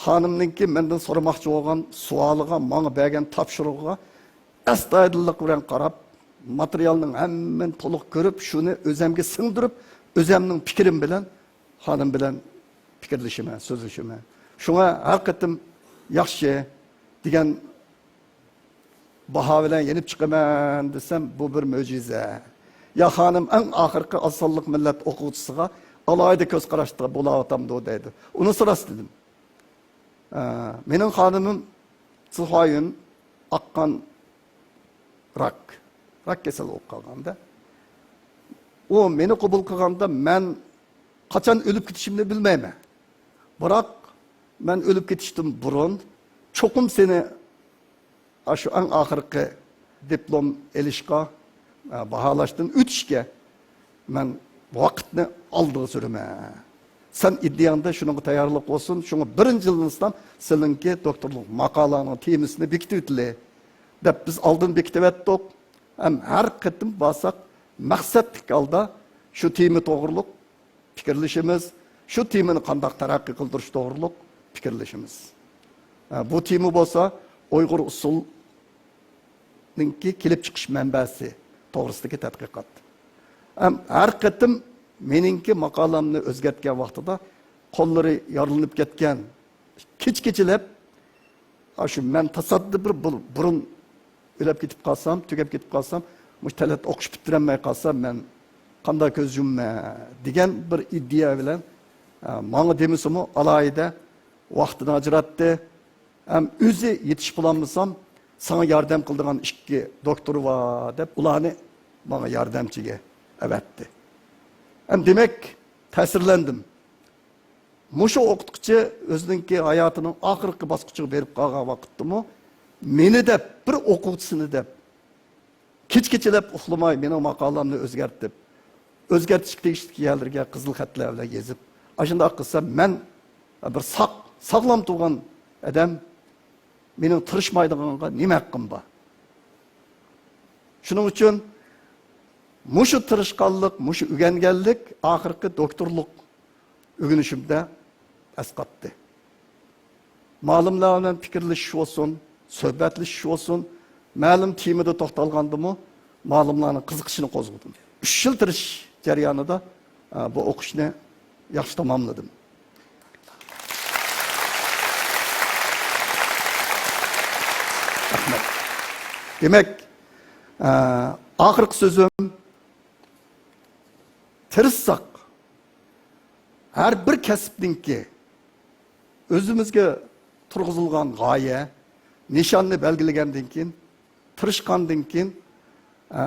خانىمنىڭكى مەندىن سورىماقچى بولغان سوئالىغا، ماڭا بەرگەن تاپشۇرۇقىغا ئەستايىدىللىق بىلەن قاراپ، ماتېرىيالنىڭ ھەممىنى تولۇق كۆرۈپ، شۇنى ئۆزەمگە سىڭدۈرۈپ، ئۆزەمنىڭ پىكرىم بىلەن خانىم بىلەن پىكىرلىشىمەن، سۆزلىشىمەن. شۇڭا ھەر قېتىم ياخشى دېگەن باھا بىلەن يېنىپ چىقىمەن دېسەم، بۇ بىر مۆجىزە. يا خانىم ئەڭ ئاخىرقى ئاز سانلىق مىللەت ئوقۇغۇچىسىغا ئالاھىدە كۆز قاراشتا بولاۋاتامدۇ دەيدۇ. ئۇنىسى راست دېدىم. ئە، مېنىڭ خانىمىم سى خۇايۈن ئاق قان راك، راك كېسەل بولۇپ قالغاندا. ئۇ مېنى قوبۇل قىلغاندا مەن قاچان ئۆلۈپ كېتىشىمنى بىلمەيمەن. بىراق مەن ئۆلۈپ كېتىشتىن بۇرۇن چوقۇم سېنى ئاشۇ ئەڭ ئاخىرقى دىپلوم ئېلىشقا، ئە، باھالاشتىن ئۆتۈشكە مەن ۋاقىتنى ئالدىغا سۈرىمەن. سەن ئىدىيەڭدە شۇنىڭغا تەييارلىق بولسۇن، شۇڭا بىرىنچى يىلدىن سىلەڭ سېنىڭكى دوكتورلۇق ماقالەڭنىڭ تېمىسىنى بېكىتىۋېتىلى دەپ بىز ئالدىن بېكىتىۋەتتۇق. ھەم ھەر قېتىم بارساق مەقسەتلىك ھالدا شۇ تېما توغرۇلۇق پىكىرلىشىمىز، شۇ تېمىنى قانداق تەرەققىي قىلدۇرۇش توغرۇلۇق پىكىرلىشىمىز. ھە، بۇ تېما بولسا ئۇيغۇر ئۇسسۇلنىڭكى كېلىپ چىقىش مەنبەسى توغرىسىدىكى تەتقىقات. ھەم ھەر قېتىم مېنىڭكى ماقالەمنى ئۆزگەرتكەن ۋاقتىدا قوللىرى يارىلىنىپ كەتكەن، كېچە-كېچىلەپ، ئاشۇ مەن تاسادىپىي بىر بۇ-، بۇرۇن ئۆلۈپ كېتىپ قالسام، تۈگەپ كېتىپ قالسام، مۇشۇ تەلەت ئوقۇش پۈتتۈرەلمەي قالسام، مەن قانداق كۆز يۇمىمەن دېگەن بىر ئىدىيە بىلەن، ئە، ماڭا دېمىسىمۇ، ئالاھىدە ۋاقتىنى ئاجراتتى. ھەم ئۆزى يېتىشىپ بولالمىسام، ساڭا ياردەم قىلىدىغان ئىككى دوكتور بار دەپ، ئۇلارنى ماڭا ياردەمچىگە ئەۋەتتى. ھەم دېمەك، تەسىرلەندىم. مۇشۇ ئوقۇتقۇچى ئۆزىنىڭكى ھاياتىنىڭ ئاخىرقى باسقۇچىغا بېرىپ قالغان ۋاقىتتىمۇ، مېنى دەپ، بىر ئوقۇغۇچىسىنى دەپ، كېچە-كېچىلەپ ئۇخلىماي مېنىڭ ماقالەمنى ئۆزگەرتىپ، ئۆزگەرتىشكە تېگىشلىك يەرلىرىگە قىزىل خەتلەر بىلەن يېزىپ، ئاشۇنداق قىلسا، مەن بىر ساق، ساغلام تۇرغان ئادەم، مېنىڭ تىرىشمايدىغانغا نېمە ھەققىم بار؟ شۇنىڭ ئۈچۈن مۇشۇ تىرىشقانلىق، مۇشۇ ئۆگەنگەنلىك ئاخىرقى دوكتورلۇق ئۆگىنىشىمدە ئەسقاتتى. مالىملار بىلەن پىكىرلىشىش بولسۇن، سۆھبەتلىشىش بولسۇن، مەلۇم تېمىدا توختالغاندىمۇ مالىملارنىڭ قىزىقىشىنى قوزغىدىم. ئۈچ يىل تىرىشىش جەريانىدا، ئە، بۇ ئوقۇشنى ياخشى تاماملىدىم. رەھمەت. دېمەك، ئە، ئاخىرقى سۆزۈم، تىرىشساق، ھەر بىر كەسىپنىڭكى ئۆزىمىزگە تۇرغۇزۇلغان غايە، نىشاننى بەلگىلىگەندىن كېيىن، تىرىشقاندىن كېيىن، ئە،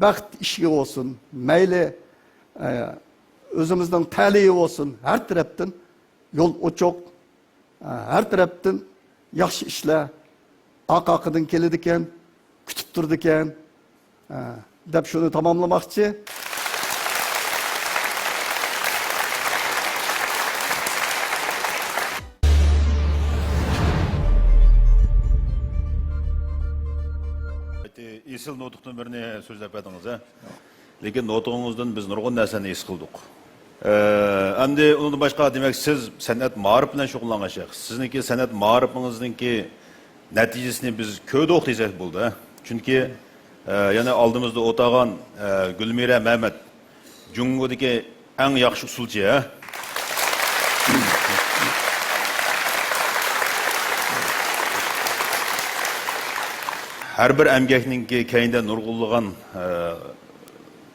بەخت ئىشىكى بولسۇن، مەيلى، ئە، ئۆزىمىزنىڭ تەلىيى بولسۇن، ھەر تەرەپتىن يول ئوچۇق، ئە، ھەر تەرەپتىن ياخشى ئىشلار ئارقا-ئارقىدىن كېلىدىكەن، كۈتۈپ تۇرىدىكەن، ئە، دەپ شۇنى تاماملىماقچى. ئېسىل نۇتۇقتىن بىرنى سۆزلەپ بەردىڭىز، ھە؟ لېكىن نۇتۇقىڭىزدىن بىز نۇرغۇن نەرسىنى ھېس قىلدۇق. ئە، ئەمدى ئۇنىڭدىن باشقا، دېمەك، سىز سەنئەت مائارىپ بىلەن شۇغۇللانغان شەخس. سىزنىڭكى سەنئەت مائارىپىڭىزنىڭكى نەتىجىسىنى بىز كۆردۇق دېسەك بولىدۇ، ھە؟ چۈنكى، ئە، يەنە ئالدىمىزدا ئولتۇرغان، ئە، گۈلمىرە مەمەت جۇڭگودىكى ئەڭ ياخشى ئۇسسۇلچى، ھە؟ ھەر بىر ئەمگەكنىڭكى كەينىدە نۇرغۇنلىغان، ئە،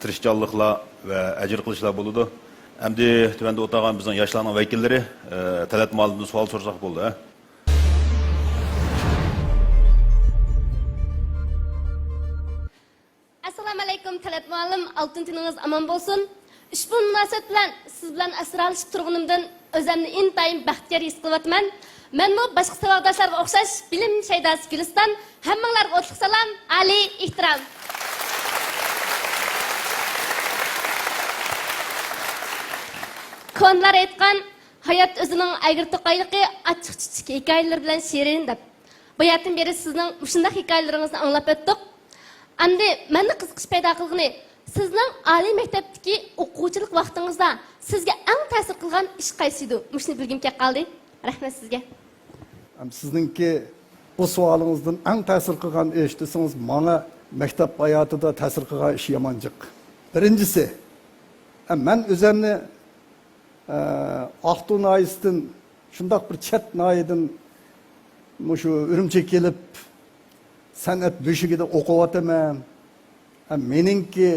تىرىشچانلىقلار ۋە ئەجىر قىلىشلار بولىدۇ. ئەمدى تۆۋەندە ئولتۇرغان بىزنىڭ ياشلارنىڭ ۋەكىللىرى، ئە، تەلەت مۇئەللىمدىن سوئال سورىساق بولىدۇ، ھە؟ ئەسسالامۇئەلەيكۇم، تەلەت مۇئەللىم، ئالتۇن تېنىڭىز ئامان بولسۇن. ئۇشبۇ مۇناسىۋەت بىلەن سىز بىلەن ئاسرالىشىپ تۇرغىنىمدىن ئۆزۈمنى ئىنتايىن بەختىيار ھېس قىلىۋاتىمەن. مەنمۇ باشقا ساۋاقداشلارغا ئوخشاش بىلىم شەيداسى گۈلىستان. ھەممىڭلارغا ئوتلۇق سالام، ئالىي ئېھتىرام. كونىلار ئېيتقان، ھايات ئۆزىنىڭ ئەگرى توقايلىقى، ئاچچىق چۈچۈك ھېكايىلىرى بىلەن شېرىن دەپ. باياتىن بېرى سىزنىڭ مۇشۇنداق ھېكايىلىرىڭىزنى ئاڭلاپ ئۆتتۇق. ئەمدى مەندە قىزىقىش پەيدا قىلغىنى، سىزنىڭ ئالىي مەكتەپتىكى ئوقۇغۇچىلىق ۋاقتىڭىزدا سىزگە ئەڭ تەسىر قىلغان ئىش قايسى ئىدى؟ مۇشۇنى بىلگۈم كەپ قالدى. رەھمەت سىزگە. ھەم سىزنىڭكى بۇ سوئالىڭىزدىن ئەڭ تەسىر قىلغان ئىش دېسىڭىز، ماڭا مەكتەپ ھاياتىدا تەسىر قىلغان ئىش يامان جىق. بىرىنچىسى، ھەم مەن ئۆزەمنى ئاقتۇ ناھىيەسىدىن، شۇنداق بىر چەت ناھىيەدىن مۇشۇ ئۈرۈمچىگە كېلىپ، سەنئەت بۆشۈكىدە ئوقۇۋاتىمەن. ھە، مېنىڭكى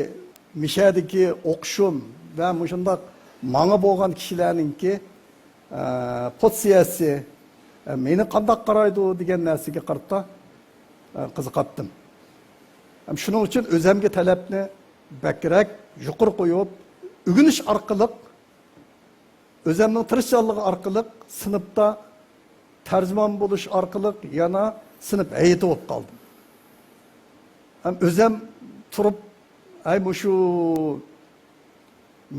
مىشەدىكى ئوقۇشۇم ۋە مۇشۇنداق ماڭا بولغان كىشىلەرنىڭكى، ئە، پوزىتسىيەسى، ئە، مېنى قانداق قارايدۇ دېگەن نەرسىگە قارىتا، ئە، قىزىقاتتىم. ھەم شۇنىڭ ئۈچۈن ئۆزەمگە تەلەپنى بەكرەك يۇقىرى قويۇپ، ئۆگىنىش ئارقىلىق، ئۆزەمنىڭ تىرىشچانلىقى ئارقىلىق سىنىپتا تەرجىمان بولۇش ئارقىلىق يەنە سىنىپ ھەيئىتى بولۇپ قالدىم. ھەم ئۆزەم تۇرۇپ، ھەي، مۇشۇ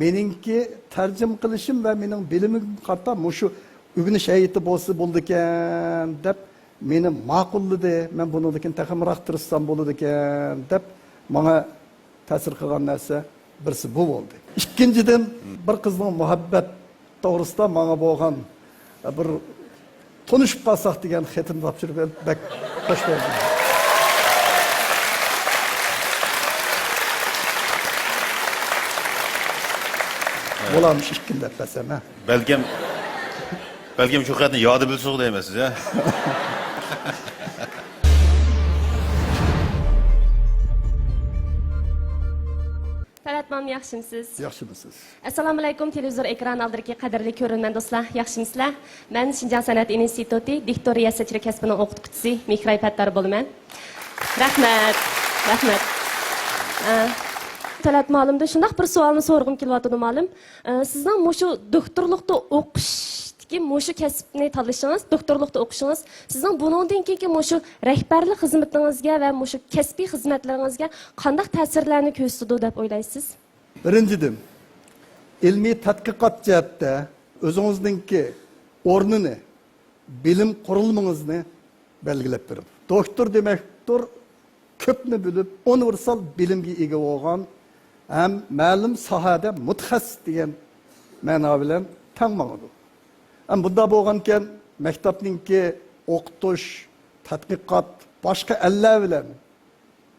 مېنىڭكى تەرجىمە قىلىشىم ۋە مېنىڭ بىلىمىمگە قارىتا مۇشۇ ئۆگىنىش ھەيئىتى بولسا بولىدىكەن دەپ مېنى ماقۇللىدى. مەن بۇنىڭدىن كېيىن تېخىمۇ تىرىشسام بولىدىكەن دەپ ماڭا تەسىر قىلغان نەرسە بىرسى بۇ بولدى. ئىككىنچىدىن، بىر قىزنىڭ مۇھەببەت توغرىسىدا ماڭا بولغان بىر تونۇشۇپ قالساق دېگەن خېتىنى تاپشۇرۇپ بەك خوش بولدۇم. بولامىش ئىككىنى دەپ بەرسەم، ھە؟ بەلكىم، بەلكىم شۇ خەتنى يادا بىلسىغۇ دەيمەن سىز، ھە؟ تەلەت مۇئەللىم، ياخشىمۇسىز؟ ياخشىمۇسىز؟ ئەسسالامۇئەلەيكۇم، تېلېۋىزور ئېكران ئالدىدىكى قەدىرلىك كۆرۈرمەن دوستلار، ياخشىمۇسىلەر؟ مەن شىنجاڭ سەنئەت ئىنستىتۇتى دىكتور رىياسەتچىلىك كەسپىنىڭ ئوقۇتقۇچىسى مىخراي پەتتار بولىمەن. رەھمەت، رەھمەت. ئە، تەلەت مۇئەللىمدىن شۇنداق بىر سوئالنى سورىغۇم كېلىۋاتىدۇ، مۇئەللىم. ئە، سىزنىڭ مۇشۇ دوكتورلۇقتا ئوقۇشتىكى مۇشۇ كەسىپنى تاللىشىڭىز، دوكتورلۇقتا ئوقۇشىڭىز سىزنىڭ بۇنىڭدىن كېيىنكى مۇشۇ رەھبەرلىك خىزمىتىڭىزگە ۋە مۇشۇ كەسپىي خىزمەتلىرىڭىزگە قانداق تەسىرلەرنى كۆرسىتىدۇ دەپ ئويلايسىز؟ بىرىنچىدىن، ئىلمىي تەتقىقات جەھەتتە ئۆزىڭىزنىڭكى ئورنىنى بىلىم قۇرۇلمىڭىزنى بەلگىلەپ بېرىڭ. دوكتور دېمەكتۇر، كۆپنى بىلىپ، ئۇنىۋېرسال بىلىمگە ئىگە بولغان ھەم مەلۇم ساھەدە مۇتەخەسسىس دېگەن مەنا بىلەن تەڭ ماڭىدۇ. ھەم بۇنداق بولغانىكەن، مەكتەپنىڭكى ئوقۇتۇش، تەتقىقات، باشقا ئەللەر بىلەن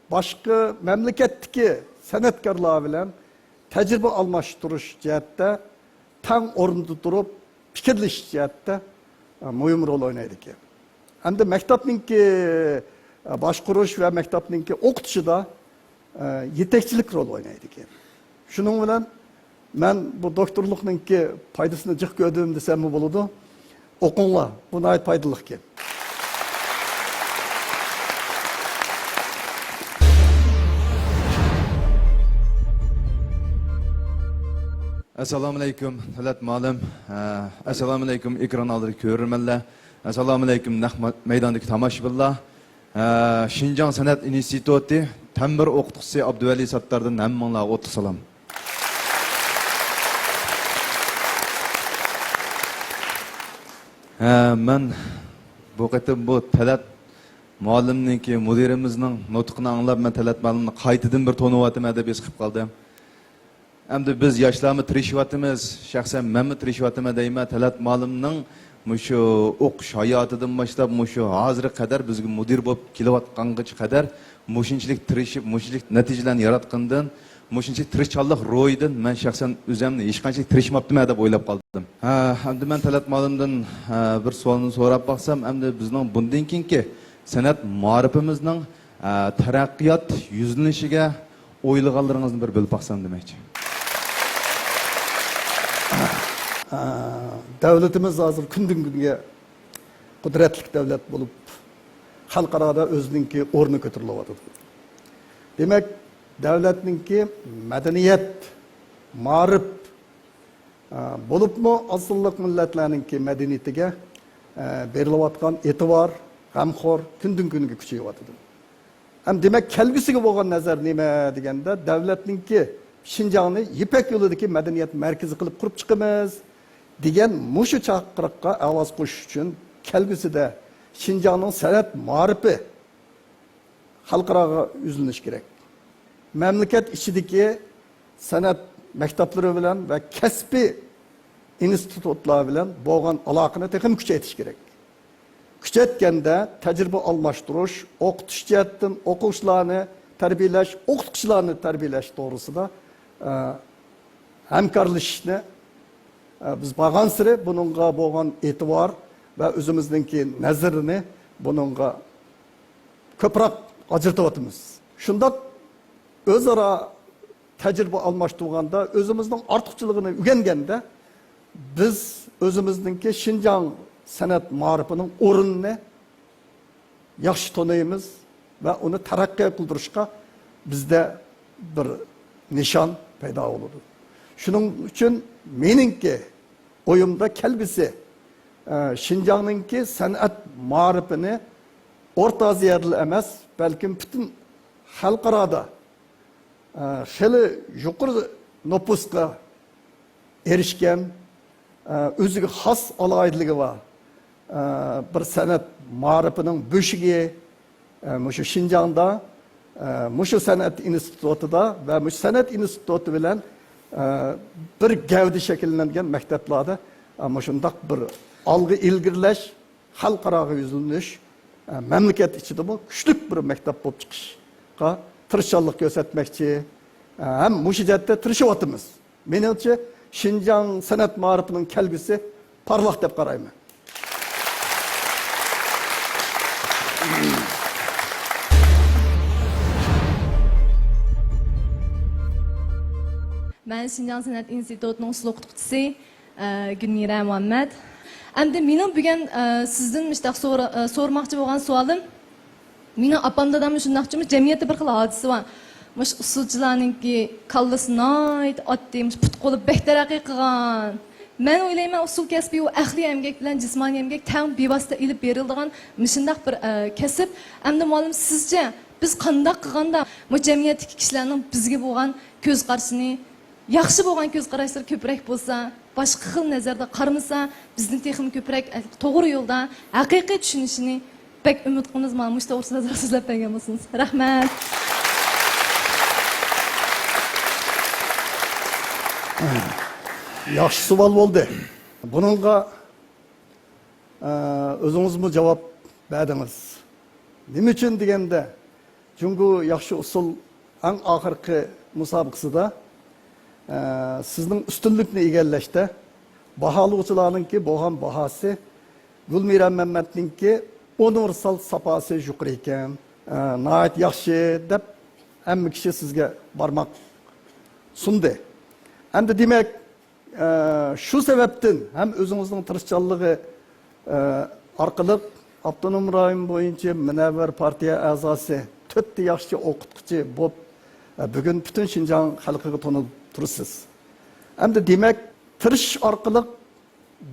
باشقا مەملىكەتتىكى سەنئەتكارلار بىلەن تەجرىبە ئالماشتۇرۇش جەھەتتە تەڭ ئورۇندا تۇرۇپ، پىكىرلىشىش جەھەتتە، ئە، مۇھىم رول ئوينايدىكەن. ھەمدە مەكتەپنىڭكى، ئە، باشقۇرۇش ۋە مەكتەپنىڭكى ئوقۇتۇشىدا، ئە، يېتەكچىلىك رول ئوينايدىكەن. شۇنىڭ بىلەن مەن بۇ دوكتورلۇقنىڭكى پايدىسىنى جىق كۆردۈم دېسەممۇ بولىدۇ. ئوقۇڭلار، بۇ ناھايىتى پايدىلىقكەن. ئەسسالامۇئەلەيكۇم، تەلەت مۇئەللىم. ئە، ئەسسالامۇئەلەيكۇم، ئېكران ئالدىدىكى كۆرۈرمەنلەر. ئەسسالامۇئەلەيكۇم، نەق مە-، مەيداندىكى تاماشىبىنلار. ھە، شىنجاڭ سەنئەت ئىنستىتۇتى تەنبۇر ئوقۇتقۇچىسى ئابدۇۋەلى ساتتاردىن ھەممىڭلارغا ئوتلۇق سالام. ھە، مەن بۇ قېتىم بۇ تەلەت مۇئەللىمنىڭكى، مۇدىرىمىزنىڭ نۇتقىنى ئاڭلاپ، مەن تەلەت مۇئەللىمنى قايتىدىن بىر تونۇۋاتىمەن دەپ ھېس قىلىپ قالدىم. ئەمدى بىز ياشلارمۇ تىرىشىۋاتىمىز، شەخسەن مەنمۇ تىرىشىۋاتىمەن دەيمەن. تەلەت مۇئەللىمنىڭ مۇشۇ ئوقۇش ھاياتىدىن باشلاپ مۇشۇ ھازىرغا قەدەر بىزگە مۇدىر بولۇپ كېلىۋاتقانغىچە قەدەر مۇشۇنچىلىك تىرىشىپ، مۇشۇنچىلىك نەتىجىلەرنى ياراتقىنىدىن مۇشۇنچە تىرىشچانلىق روھىدىن مەن شەخسەن ئۆزۈمنى ھېچقانچە تىرىشماپتىمەن دەپ ئويلاپ قالدىم. ھە، ئەمدى مەن تەلەت مۇئەللىمدىن، ھە، بىر سوئالنى سوراپ باقسام، ئەمدى بىزنىڭ بۇندىن كېيىنكى سەنئەت مائارىپىمىزنىڭ، ھە، تەرەققىيات يۈزلىنىشىگە ئويلىغانلىرىڭىزنى بىر بۆلۈپ باقسام دېمەكچى. دۆلىتىمىز ھازىر كۈندىن كۈنگە قۇدرەتلىك دۆلەت بولۇپ، خەلقئارادا ئۆزىنىڭكى ئورنى كۆتۈرۈلۈۋاتىدۇ. دېمەك، دۆلەتنىڭكى مەدەنىيەت، مائارىپ، ئە، بولۇپمۇ ئاز سانلىق مىللەتلەرنىڭكى مەدەنىيىتىگە، ئە، بېرىلىۋاتقان ئېتىبار، غەمخور كۈندىن كۈنگە كۈچىيىۋاتىدۇ. ھەم دېمەك، كەلگۈسىگە بولغان نەزەر نېمە دېگەندە، دۆلەتنىڭكى شىنجاڭنى يىپەك يولىدىكى مەدەنىيەت مەركىزى قىلىپ قۇرۇپ چىقىمىز دېگەن مۇشۇ چاقىرىققا ئاۋاز قوشۇش ئۈچۈن، كەلگۈسىدە شىنجاڭنىڭ سەنئەت مائارىپى خەلقئاراغا يۈزلىنىشى كېرەك. مەملىكەت ئىچىدىكى سەنئەت مەكتەپلىرى بىلەن ۋە كەسپىي ئىنستىتۇتلار بىلەن بولغان ئالاقىنى تېخىمۇ كۈچەيتىش كېرەك. كۈچەيتكەندە، تەجرىبە ئالماشتۇرۇش، ئوقۇتۇش جەھەتتىن ئوقۇغۇچىلارنى تەربىيەلەش، ئوقۇتقۇچىلارنى تەربىيەلەش توغرىسىدا، ئە، ھەمكارلىشىشنى، ئە، بىز بارغانسېرى بۇنىڭغا بولغان ئېتىبار ۋە ئۆزىمىزنىڭكى نەزىرىنى بۇنىڭغا كۆپرەك ئاجرىتىۋاتىمىز. شۇنداق ئۆزئارا تەجرىبە ئالماشتۇرغاندا، ئۆزىمىزنىڭ ئارتۇقچىلىقىنى ئۆگەنگەندە، بىز ئۆزىمىزنىڭكى شىنجاڭ سەنئەت مائارىپىنىڭ ئورنىنى ياخشى تونۇيمىز ۋە ئۇنى تەرەققىي قىلدۇرۇشقا بىزدە بىر نىشان پەيدا بولىدۇ. شۇنىڭ ئۈچۈن مېنىڭكى ئويۇمدا كەلگۈسى، ئە، شىنجاڭنىڭكى سەنئەت مائارىپىنى ئورتا ئازىيادىلا ئەمەس، بەلكىم پۈتۈن خەلقئارادا، ئە، خېلى يۇقىرى نوپۇسقا ئېرىشكەن، ئە، ئۆزىگە خاس ئالاھىدىلىكى بار، ئە، بىر سەنئەت مائارىپىنىڭ بۆشۈكى، ئە، مۇشۇ شىنجاڭدا، ئە، مۇشۇ سەنئەت ئىنستىتۇتىدا ۋە مۇشۇ سەنئەت ئىنستىتۇتى بىلەن، ئە، بىر گەۋدە شەكىللەنگەن مەكتەپلەردە، ئە، مۇشۇنداق بىر ئالغا ئىلگىرىلەش، خەلقئاراغا يۈزلىنىش، ئە، مەملىكەت ئىچىدىمۇ كۈچلۈك بىر مەكتەپ بولۇپ چىقىشقا تىرىشچانلىق كۆرسەتمەكچى. ئە، ھەم مۇشۇ جەھەتتە تىرىشىۋاتىمىز. مېنىڭچە، شىنجاڭ سەنئەت مائارىپىنىڭ كەلگۈسى پارلاق دەپ قارايمەن. مەن شىنجاڭ سەنئەت ئىنستىتۇتىنىڭ ئۇسسۇل ئوقۇتقۇچىسى، ئە، گۈلمىرە مۇھەممەد. ئەمدى مېنىڭ بۈگۈن، ئە، سىزدىن مۇشۇنداق سورا-، ئە، سورىماقچى بولغان سوئالىم، مېنىڭ ئاپام دادام شۇنداقچۇ، جەمئىيەتتە بىر خىل ھادىسە بار. مۇشۇ ئۇسسۇلچىلارنىڭكى كاللىسى ناھايىتى ئاددىي، مۇشۇ پۇت قولى بەك تەرەققىي قىلغان. مەن ئويلايمەن، ئۇسسۇل كەسپى ئۇ ئەقلىي ئەمگەك بىلەن جىسمانىي ئەمگەك تەڭ بىۋاسىتە ئېلىپ بېرىلىدىغان مۇشۇنداق بىر، ئە، كەسىپ. ئەمدى مۇئەللىم، سىزچە بىز قانداق قىلغاندا مۇ جەمئىيەتتىكى كىشىلەرنىڭ بىزگە بولغان كۆز قارىشىنى، ياخشى بولغان كۆز قاراشلىرى كۆپرەك بولسا، باشقا خىل نەزەردە قارىمىسا، بىزنى تېخىمۇ كۆپرەك توغرا يولدا، ھەقىقىي چۈشىنىشىنى بەك ئۈمىد قىلىمىز. مانا مۇشۇ توغرىسىدا بىر سۆزلەپ بەرگەن بولسىڭىز. رەھمەت. ياخشى سوئال بولدى. بۇنىڭغا، ئە، ئۆزىڭىزمۇ جاۋاب بەردىڭىز. نېمە ئۈچۈن دېگەندە، جۇڭگو ياخشى ئۇسسۇل ئەڭ ئاخىرقى مۇسابىقىسىدا، ئە، سىزنىڭ ئۈستۈنلۈكنى ئىگىلەشتە باھالىغۇچىلارنىڭكى بولغان باھاسى گۈلمىرە مەمەتنىڭكى ئۇنىۋېرسال ساپاسى يۇقىرى ئىكەن، ئە، ناھايىتى ياخشى دەپ ھەممە كىشى سىزگە بارماق سۇندى. ئەمدى دېمەك، ئە، شۇ سەۋەبتىن ھەم ئۆزىڭىزنىڭ تىرىشچانلىقى، ئە، ئارقىلىق ئاپتونوم رايون بويىچە مۇنەۋۋەر پارتىيە ئەزاسى، تۆتتە ياخشى ئوقۇتقۇچى بولۇپ، ئە، بۈگۈن پۈتۈن شىنجاڭ خەلقىگە تونۇپ تۇرىسىز. ئەمدى دېمەك، تىرىشىش ئارقىلىق،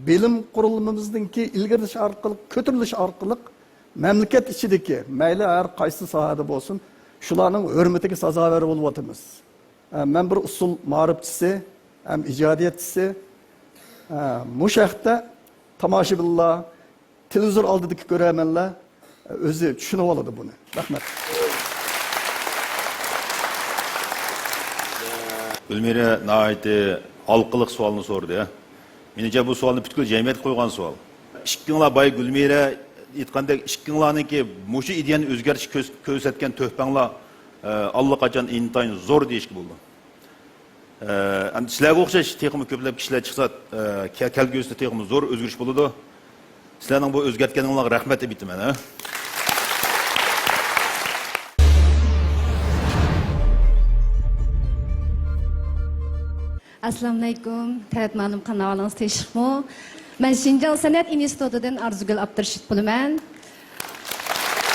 بىلىم قۇرۇلمىمىزنىڭكى ئىلگىرىلىشى ئارقىلىق، كۆتۈرۈلۈشى ئارقىلىق مەملىكەت ئىچىدىكى، مەيلى ھەر قايسى ساھەدە بولسۇن، شۇلارنىڭ ھۆرمىتىگە سازاۋەر بولۇۋاتىمىز. ئە، مەن بىر ئۇسسۇل مائارىپچىسى ھەم ئىجادىيەتچىسى. ئە، مۇشۇ ھەقتە تاماشىبىنلار، تېلېۋىزور ئالدىدىكى كۆرەرمەنلەر، ئە، ئۆزى چۈشىنىۋالىدۇ بۇنى. رەھمەت. گۈلمىرە ناھايىتى ھالقىلىق سوئالنى سورىدى. مېنىڭچە، بۇ سوئالنى پۈتكۈل جەمئىيەتكە قويغان سوئال. ئىككىڭلار، بايا گۈلمىرە ئېيتقاندەك، ئىككىڭلارنىڭكى مۇشۇ ئىدىيەنى ئۆزگەرتىشكە كۆرس-، كۆرسەتكەن تۆھپەڭلار، ئە، ئاللىقاچان ئىنتايىن زور دېيىشكە بولىدۇ. ئە، ئەمدى سىلەرگە ئوخشاش تېخىمۇ كۆپلەپ كىشىلەر چىقسا، ئە، كە-، كەلگۈسىدە تېخىمۇ زور ئۆزگىرىش بولىدۇ. سىلەرنىڭ بۇ ئۆزگەرتكەنلىكىڭلارغا رەھمەت دەپ ئېيتىمەن، ھە. ئەسسالامۇئەلەيكۇم. تەرەت مۇئەللىم، قانداق ئەھۋالىڭىز، تىنچلىقمۇ؟ مەن شىنجاڭ سەنئەت ئىنستىتۇتىدىن ئارزۇگۈل ئابدۇرېشىت بولىمەن.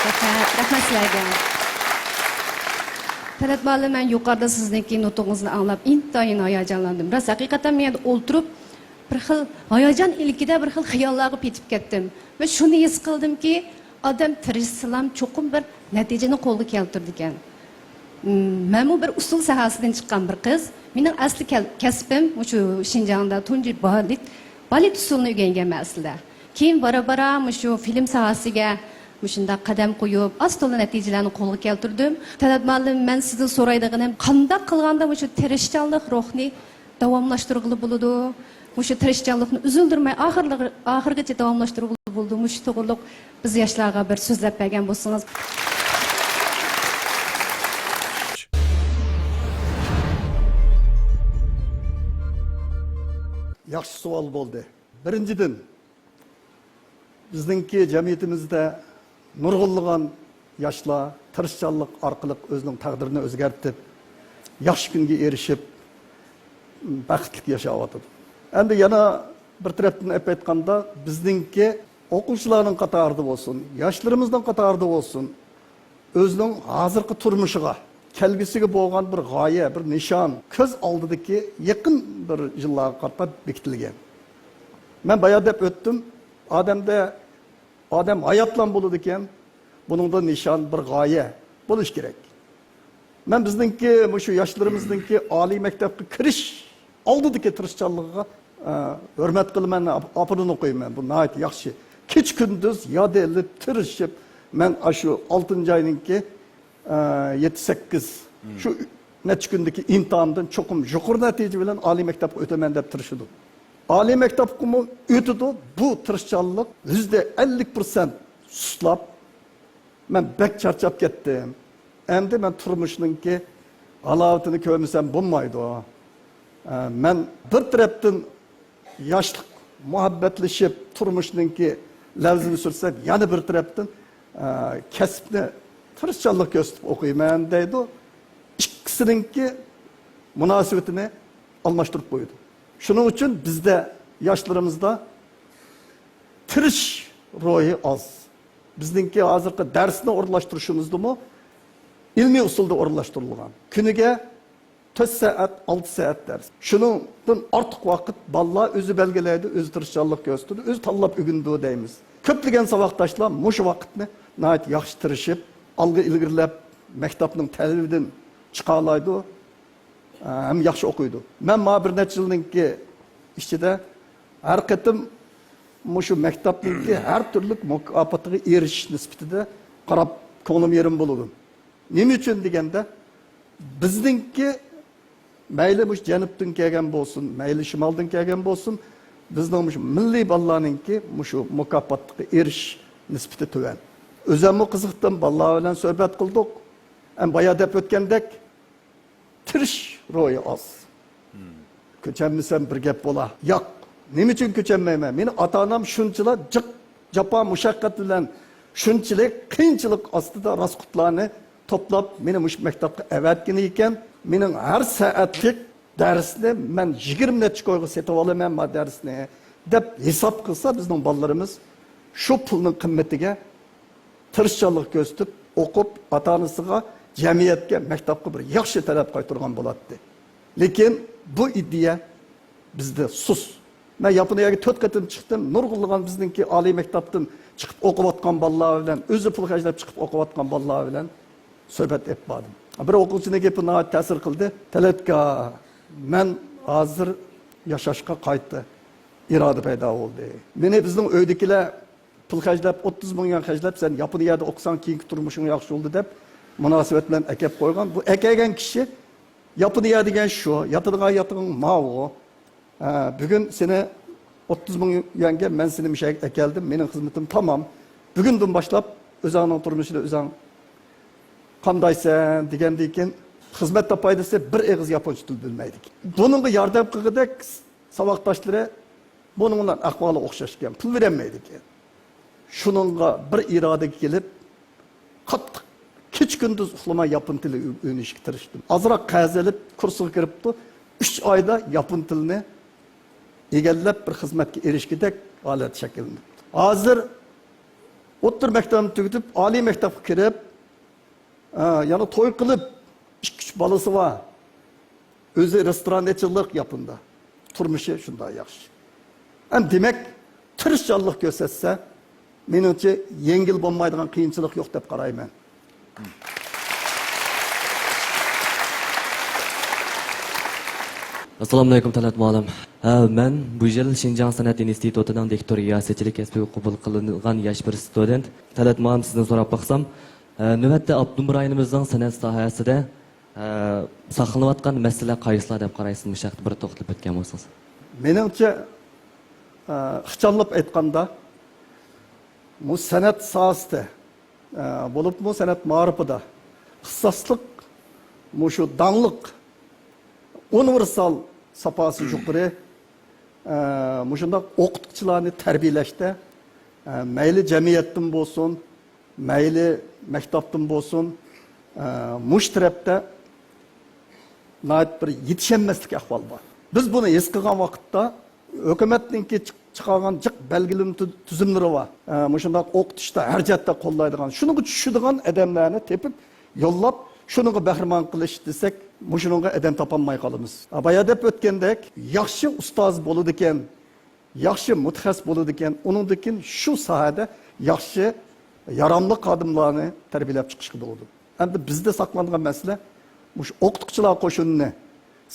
رەھمەت، رەھمەت سىلەرگە. تەرەت مۇئەللىم، مەن يۇقىرىدا سىزنىڭكى نۇتقىڭىزنى ئاڭلاپ ئىنتايىن ھاياجانلاندىم. راست، ھەقىقەتەن مەن يەردە ئولتۇرۇپ، بىر خىل ھاياجان ئىلكىدە بىر خىل خىياللارغا پېتىپ كەتتىم. مەن شۇنى ھېس قىلدىمكى، ئادەم تىرىشسىلام چوقۇم بىر نەتىجىنى قولغا كەلتۈرىدىكەن. مم، مەنمۇ بىر ئۇسسۇل ساھەسىدىن چىققان بىر قىز. مېنىڭ ئەسلى كەل-، كەسپىم مۇشۇ شىنجاڭدا تۇنجى بالېت، بالېت ئۇسسۇلىنى ئۆگەنگەنمەن ئەسلىدە. كېيىن بارا-بارا مۇشۇ فىلىم ساھەسىگە مۇشۇنداق قەدەم قويۇپ، ئاز-تولا نەتىجىلەرنى قولغا كەلتۈردۈم. تەرەت مۇئەللىم، مەن سىزدىن سورايدىغىنىم، قانداق قىلغاندا مۇشۇ تىرىشچانلىق روھنى داۋاملاشتۇرغىلى بولىدۇ؟ مۇشۇ تىرىشچانلىقنى ئۈزۈلدۈرمەي ئاخىرلىغ-، ئاخىرغىچە داۋاملاشتۇرغىلى بولىدۇ؟ مۇشۇ توغرۇلۇق بىز ياشلارغا بىر سۆزلەپ بەرگەن بولسىڭىز. ياخشى سوئال بولدى. بىرىنچىدىن، بىزنىڭكى جەمئىيىتىمىزدە نۇرغۇنلىغان ياشلار تىرىشچانلىق ئارقىلىق ئۆزىنىڭ تەقدىرىنى ئۆزگەرتىپ، ياخشى كۈنگە ئېرىشىپ، بەختلىك ياشاۋاتىدۇ. ئەمدى يەنە بىر تەرەپتىن ئېلىپ ئېيتقاندا، بىزنىڭكى ئوقۇغۇچىلارنىڭ قاتارىدا بولسۇن، ياشلىرىمىزنىڭ قاتارىدا بولسۇن، ئۆزىنىڭ ھازىرقى تۇرمۇشىغا، كەلگۈسىگە بولغان بىر غايە، بىر نىشان كۆز ئالدىدىكى يېقىن بىر يىللارغا قارىتا بېكىتىلگەن. مەن بايا دەپ ئۆتتۈم، ئادەمدە، ئادەم ھاياتلان بولىدىكەن، بۇنىڭدا نىشان، بىر غايە بولۇش كېرەك. مەن بىزنىڭكى، مۇشۇ ياشلىرىمىزنىڭكى ئالىي مەكتەپكە كىرىش ئالدىدىكى تىرىشچانلىقىغا، ئە، ھۆرمەت قىلىمەن، ئاپ-، ئاپىرىن ئوقۇيمەن. بۇ ناھايىتى ياخشى. كېچە-كۈندۈز ياد ئېلىپ، تىرىشىپ، مەن ئاشۇ ئالتىنچى ئاينىڭكى، ئە، يەتتە، سەككىز، شۇ نەچچە كۈندىكى ئىمتىھاندىن چوقۇم يۇقىرى نەتىجە بىلەن ئالىي مەكتەپكە ئۆتىمەن دەپ تىرىشىدۇ. ئالىي مەكتەپكىمۇ ئۆتىدۇ. بۇ تىرىشچانلىق يۈزدە ئەللىك پىرسەنت سۇسلاپ، مەن بەك چارچاپ كەتتىم. ئەمدى مەن تۇرمۇشنىڭكى ھالاۋىتىنى كۆرمىسەم بولمايدۇ. ئە، مەن بىر تەرەپتىن ياشلىق مۇھەببەتلىشىپ تۇرمۇشنىڭكى لەۋزىنى سۈرسەم، يەنە بىر تەرەپتىن، ئە، كەسىپنى تىرىشچانلىق كۆرسىتىپ ئوقۇيمەن دەيدۇ. ئىككىسىنىڭكى مۇناسىۋىتىنى ئالماشتۇرۇپ قويىدۇ. شۇنىڭ ئۈچۈن بىزدە، ياشلىرىمىزدا تىرىش روھى ئاز. بىزنىڭكى ھازىرقى دەرسنى ئورۇنلاشتۇرۇشىمىزدىمۇ ئىلمىي ئۇسۇلدا ئورۇنلاشتۇرۇلغان. كۈنىگە تۆت سائەت، ئالتە سائەت دەرس. شۇنىڭدىن ئارتۇق ۋاقىت بالىلار ئۆزى بەلگىلەيدۇ، ئۆزى تىرىشچانلىق كۆرسىتىدۇ، ئۆزى تاللاپ ئۆگىنىدۇ دەيمىز. كۆپلىگەن ساۋاقداشلار مۇشۇ ۋاقىتنى ناھايىتى ياخشى تىرىشىپ، ئالغا ئىلگىرىلەپ، مەكتەپنىڭ تەلىپىدىن چىقالايدۇ. ھەم ياخشى ئوقۇيدۇ. مەن مانا بىر نەچچە يىلنىڭكى ئىچىدە ھەر قېتىم مۇشۇ مەكتەپنىڭكى ھەر تۈرلۈك مۇكاپاتىغا ئېرىشىش نىسبىتىدە قاراپ كۆڭلۈم يېرىم بولىدۇ. نېمە ئۈچۈن دېگەندە، بىزنىڭكى مەيلى مۇشۇ جەنۇبتىن كەلگەن بولسۇن، مەيلى شىمالدىن كەلگەن بولسۇن، بىزنىڭ مۇشۇ مىللىي بالىلارنىڭكى مۇشۇ مۇكاپاتقا ئېرىشىش نىسبىتى تۆۋەن. ئۆزۈممۇ قىزىقتىم، بالىلار بىلەن سۆھبەت قىلدۇق. ھەم بايا دەپ ئۆتكەندەك، تىرىش روھى ئاز. كۆچەلمىسەم بىر گەپ بولا. ياق. نېمە ئۈچۈن كۆچەلمەيمەن؟ مېنى ئاتا-ئانام شۇنچىلا جىق جاپا مۇشەققەت بىلەن، شۇنچىلىك قىيىنچىلىق ئاستىدا راسخوتلارنى توپلاپ، مېنى مۇشۇ مەكتەپكە ئەۋەتكىنى ئىكەن، مېنىڭ ھەر سائەتلىك دەرسنى مەن يىگىرمە نەچچە كويغا سېتىۋالايمەن ما دەرسنى، دەپ ھېساب قىلسا، بىزنىڭ بالىلىرىمىز شۇ پۇلنىڭ قىممىتىگە تىرىشچانلىق كۆرسىتىپ، ئوقۇپ، ئاتا-ئانىسىغا، جەمئىيەتكە، مەكتەپكە بىر ياخشى تەلەپ قايتۇرغان بولاتتى. لېكىن بۇ ئىدىيە بىزدە سۇس. مەن ياپونىيەگە تۆت قېتىم چىقتىم. نۇرغۇنلىغان بىزنىڭكى ئالىي مەكتەپتىن چىقىپ ئوقۇۋاتقان بالىلار بىلەن، ئۆزى پۇل خەجلەپ چىقىپ ئوقۇۋاتقان بالىلار بىلەن سۆھبەت ئېلىپ باردىم. بىر ئوقۇغۇچىنىڭ گېپى ناھايىتى تەسىر قىلدى. تەلەتكا، مەن ھازىر ياشاشقا قايتا ئىرادە پەيدا بولدى. مېنى بىزنىڭ ئۆيدىكىلەر پۇل خەجلەپ، ئوتتۇز مىڭ يۈەن خەجلەپ، سەن ياپونىيەدە ئوقۇساڭ، كېيىنكى تۇرمۇشۇڭ ياخشى بولىدۇ دەپ، مۇناسىۋەت بىلەن ئەكەپ قويغان. بۇ ئەكەلگەن كىشى، ياپونىيە دېگەن شۇ، ياتىدىغان ياتىقىڭ ماۋۇ. ھە، بۈگۈن سېنى ئوتتۇز مىڭ يۈەنگە مەن سېنى مۇشۇ يەرگە ئەكەلدىم، مېنىڭ خىزمىتىم تامام. بۈگۈندىن باشلاپ ئۆزۈڭنىڭ تۇرمۇشىنى ئۆزۈڭ قامدايسەن دېگەندىن كېيىن، خىزمەتتە پايدىسى بىر ئېغىز ياپونچە تىل بىلمەيدىكەن. بۇنىڭغا ياردەم قىلغۇدەك ساۋاقداشلىرى بۇنىڭ بىلەن ئەھۋالى ئوخشاش ئىكەن، پۇل بېرەلمەيدىكەن. شۇنىڭغا بىر ئىرادىگە كېلىپ، قاتتىق كېچە-كۈندۈز ئۇخلىماي ياپون تىلى ئۆ-، ئۆگىنىشكە تىرىشتىم. ئازراق قەرز ئېلىپ، كۇرسىغا كىرىپتۇ. ئۈچ ئايدا ياپون تىلىنى ئىگىلەپ، بىر خىزمەتكە ئېرىشكۈدەك ھالەت شەكىللىنىپتۇ. ھازىر ئوتتۇرا مەكتەپنى تۈگىتىپ، ئالىي مەكتەپكە كىرىپ، ئە، يەنە توي قىلىپ، ئىككى-ئۈچ بالىسى بار. ئۆزى رېستوران ئېچىلدى ياپوندا. تۇرمۇشى شۇنداق ياخشى. ئەمدى دېمەك، تىرىشچانلىق كۆرسەتسە، مېنىڭچە يەڭگىل بولمايدىغان قىيىنچىلىق يوق دەپ قارايمەن. ئەسسالامۇئەلەيكۇم، تەلئەت مۇئەللىم. ھە، مەن بۇ يىل شىنجاڭ سەنئەت ئىنستىتۇتىنىڭ دىكتور رىياسەتچىلىك كەسپىگە قوبۇل قىلىنغان ياش بىر ستۇدېنت. تەلئەت مۇئەللىم، سىزدىن سوراپ باقسام، ھە، نۆۋەتتە ئاپتونوم رايونىمىزنىڭ سەنئەت ساھەسىدە، ھە، ساقلىنىۋاتقان مەسىلىلەر قايسىلار دەپ قارايسىز؟ مۇشۇ ھەقتە بىر توختىلىپ ئۆتكەن بولسىڭىز. مېنىڭچە، ئە، ئىخچاملاپ ئېيتقاندا، بۇ سەنئەت ساھەسىدە، ئە، بولۇپمۇ سەنئەت مائارىپىدا ئىختىساسلىق، مۇشۇ داڭلىق، ئۇنىۋېرسال ساپاسى يۇقىرى، ئە، مۇشۇنداق ئوقۇتقۇچىلارنى تەربىيەلەشتە، ئە، مەيلى جەمئىيەتتىن بولسۇن، مەيلى مەكتەپتىن بولسۇن، ئە، مۇشۇ تەرەپتە ناھايىتى بىر يېتىشەلمەسلىك ئەھۋال بار. بىز بۇنى ھېس قىلغان ۋاقىتتا، ھۆكۈمەتنىڭكى چىق-، چىقارغان جىق بەلگىلىمە تۈ-، تۈزۈملىرى بار. ئە، مۇشۇنداق ئوقۇتۇشتا ھەر جەھەتتە قوللايدىغان، شۇنىڭغا چۈشىدىغان ئادەملەرنى تېپىپ، يوللاپ، شۇنىڭغا بەھرىمەن قىلىش دېسەك، مۇشۇنىڭغا ئادەم تاپالماي قالىمىز. بايا دەپ ئۆتكەندەك، ياخشى ئۇستاز بولىدىكەن، ياخشى مۇتەخەسسىس بولىدىكەن، ئۇنىڭدىن كېيىن شۇ ساھەدە ياخشى، ياراملىق خادىملارنى تەربىيەلەپ چىقىشقا بولىدۇ. ئەمدى بىزدە ساقلانغان مەسىلە مۇشۇ ئوقۇتقۇچىلار قوشۇنىنى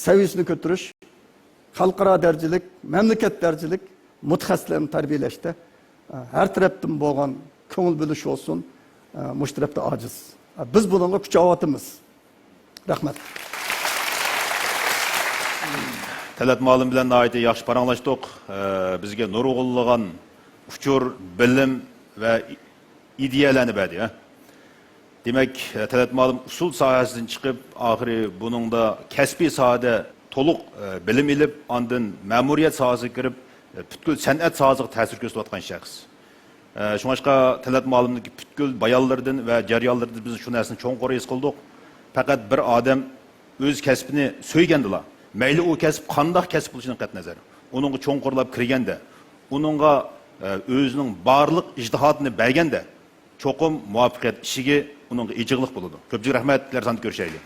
سەۋىيەسىنى كۆتۈرۈش، خەلقئارا دەرىجىلىك، مەملىكەت دەرىجىلىك مۇتەخەسسىسلەرنى تەربىيەلەشتە، ئە، ھەر تەرەپتىن بولغان كۆڭۈل بۆلۈش بولسۇن، ئە، مۇشۇ تەرەپتە ئاجىز. ئە، بىز بۇنىڭغا كۈچەۋاتىمىز. رەھمەت. تەلئەت مۇئەللىم بىلەن ناھايىتى ياخشى پاراڭلاشتۇق. ئە، بىزگە نۇرغۇنلىغان ئۇچۇر، بىلىم ۋە ئىدىيەلەرنى بەردى. دېمەك، تەلئەت مۇئەللىم ئۇسسۇل ساھەسىدىن چىقىپ، ئاخىرى بۇنىڭدا كەسپىي ساھەدە تولۇق، ئە، بىلىم ئېلىپ، ئاندىن مەمۇرىيەت ساھەسىگە كىرىپ، ئە، پۈتكۈل سەنئەت ساھەسىگە تەسىر كۆرسىتىۋاتقان شەخس. ئە، شۇڭلاشقا تەلئەت مۇئەللىمنىڭكى پۈتكۈل بايانلىرىدىن ۋە جەريانلىرىدىن بىز شۇ نەرسىنى چوڭقۇر ھېس قىلدۇق. پەقەت بىر ئادەم ئۆز كەسپىنى سۆيگەندىلا، مەيلى ئۇ كەسىپ قانداق كەسىپ بولۇشىدىن قەتئىينەزەر، ئۇنىڭغا چوڭقۇرلاپ كىرگەندە، ئۇنىڭغا، ئە، ئۆزىنىڭ بارلىق ئىجتىھاتىنى بەرگەندە، چوقۇم مۇۋەپپەقىيەت ئىشىكى ئۇنىڭغا ئېچىقلىق بولىدۇ. كۆپچىلىك رەھمەت، كېلەر ساندا كۆرۈشەيلى.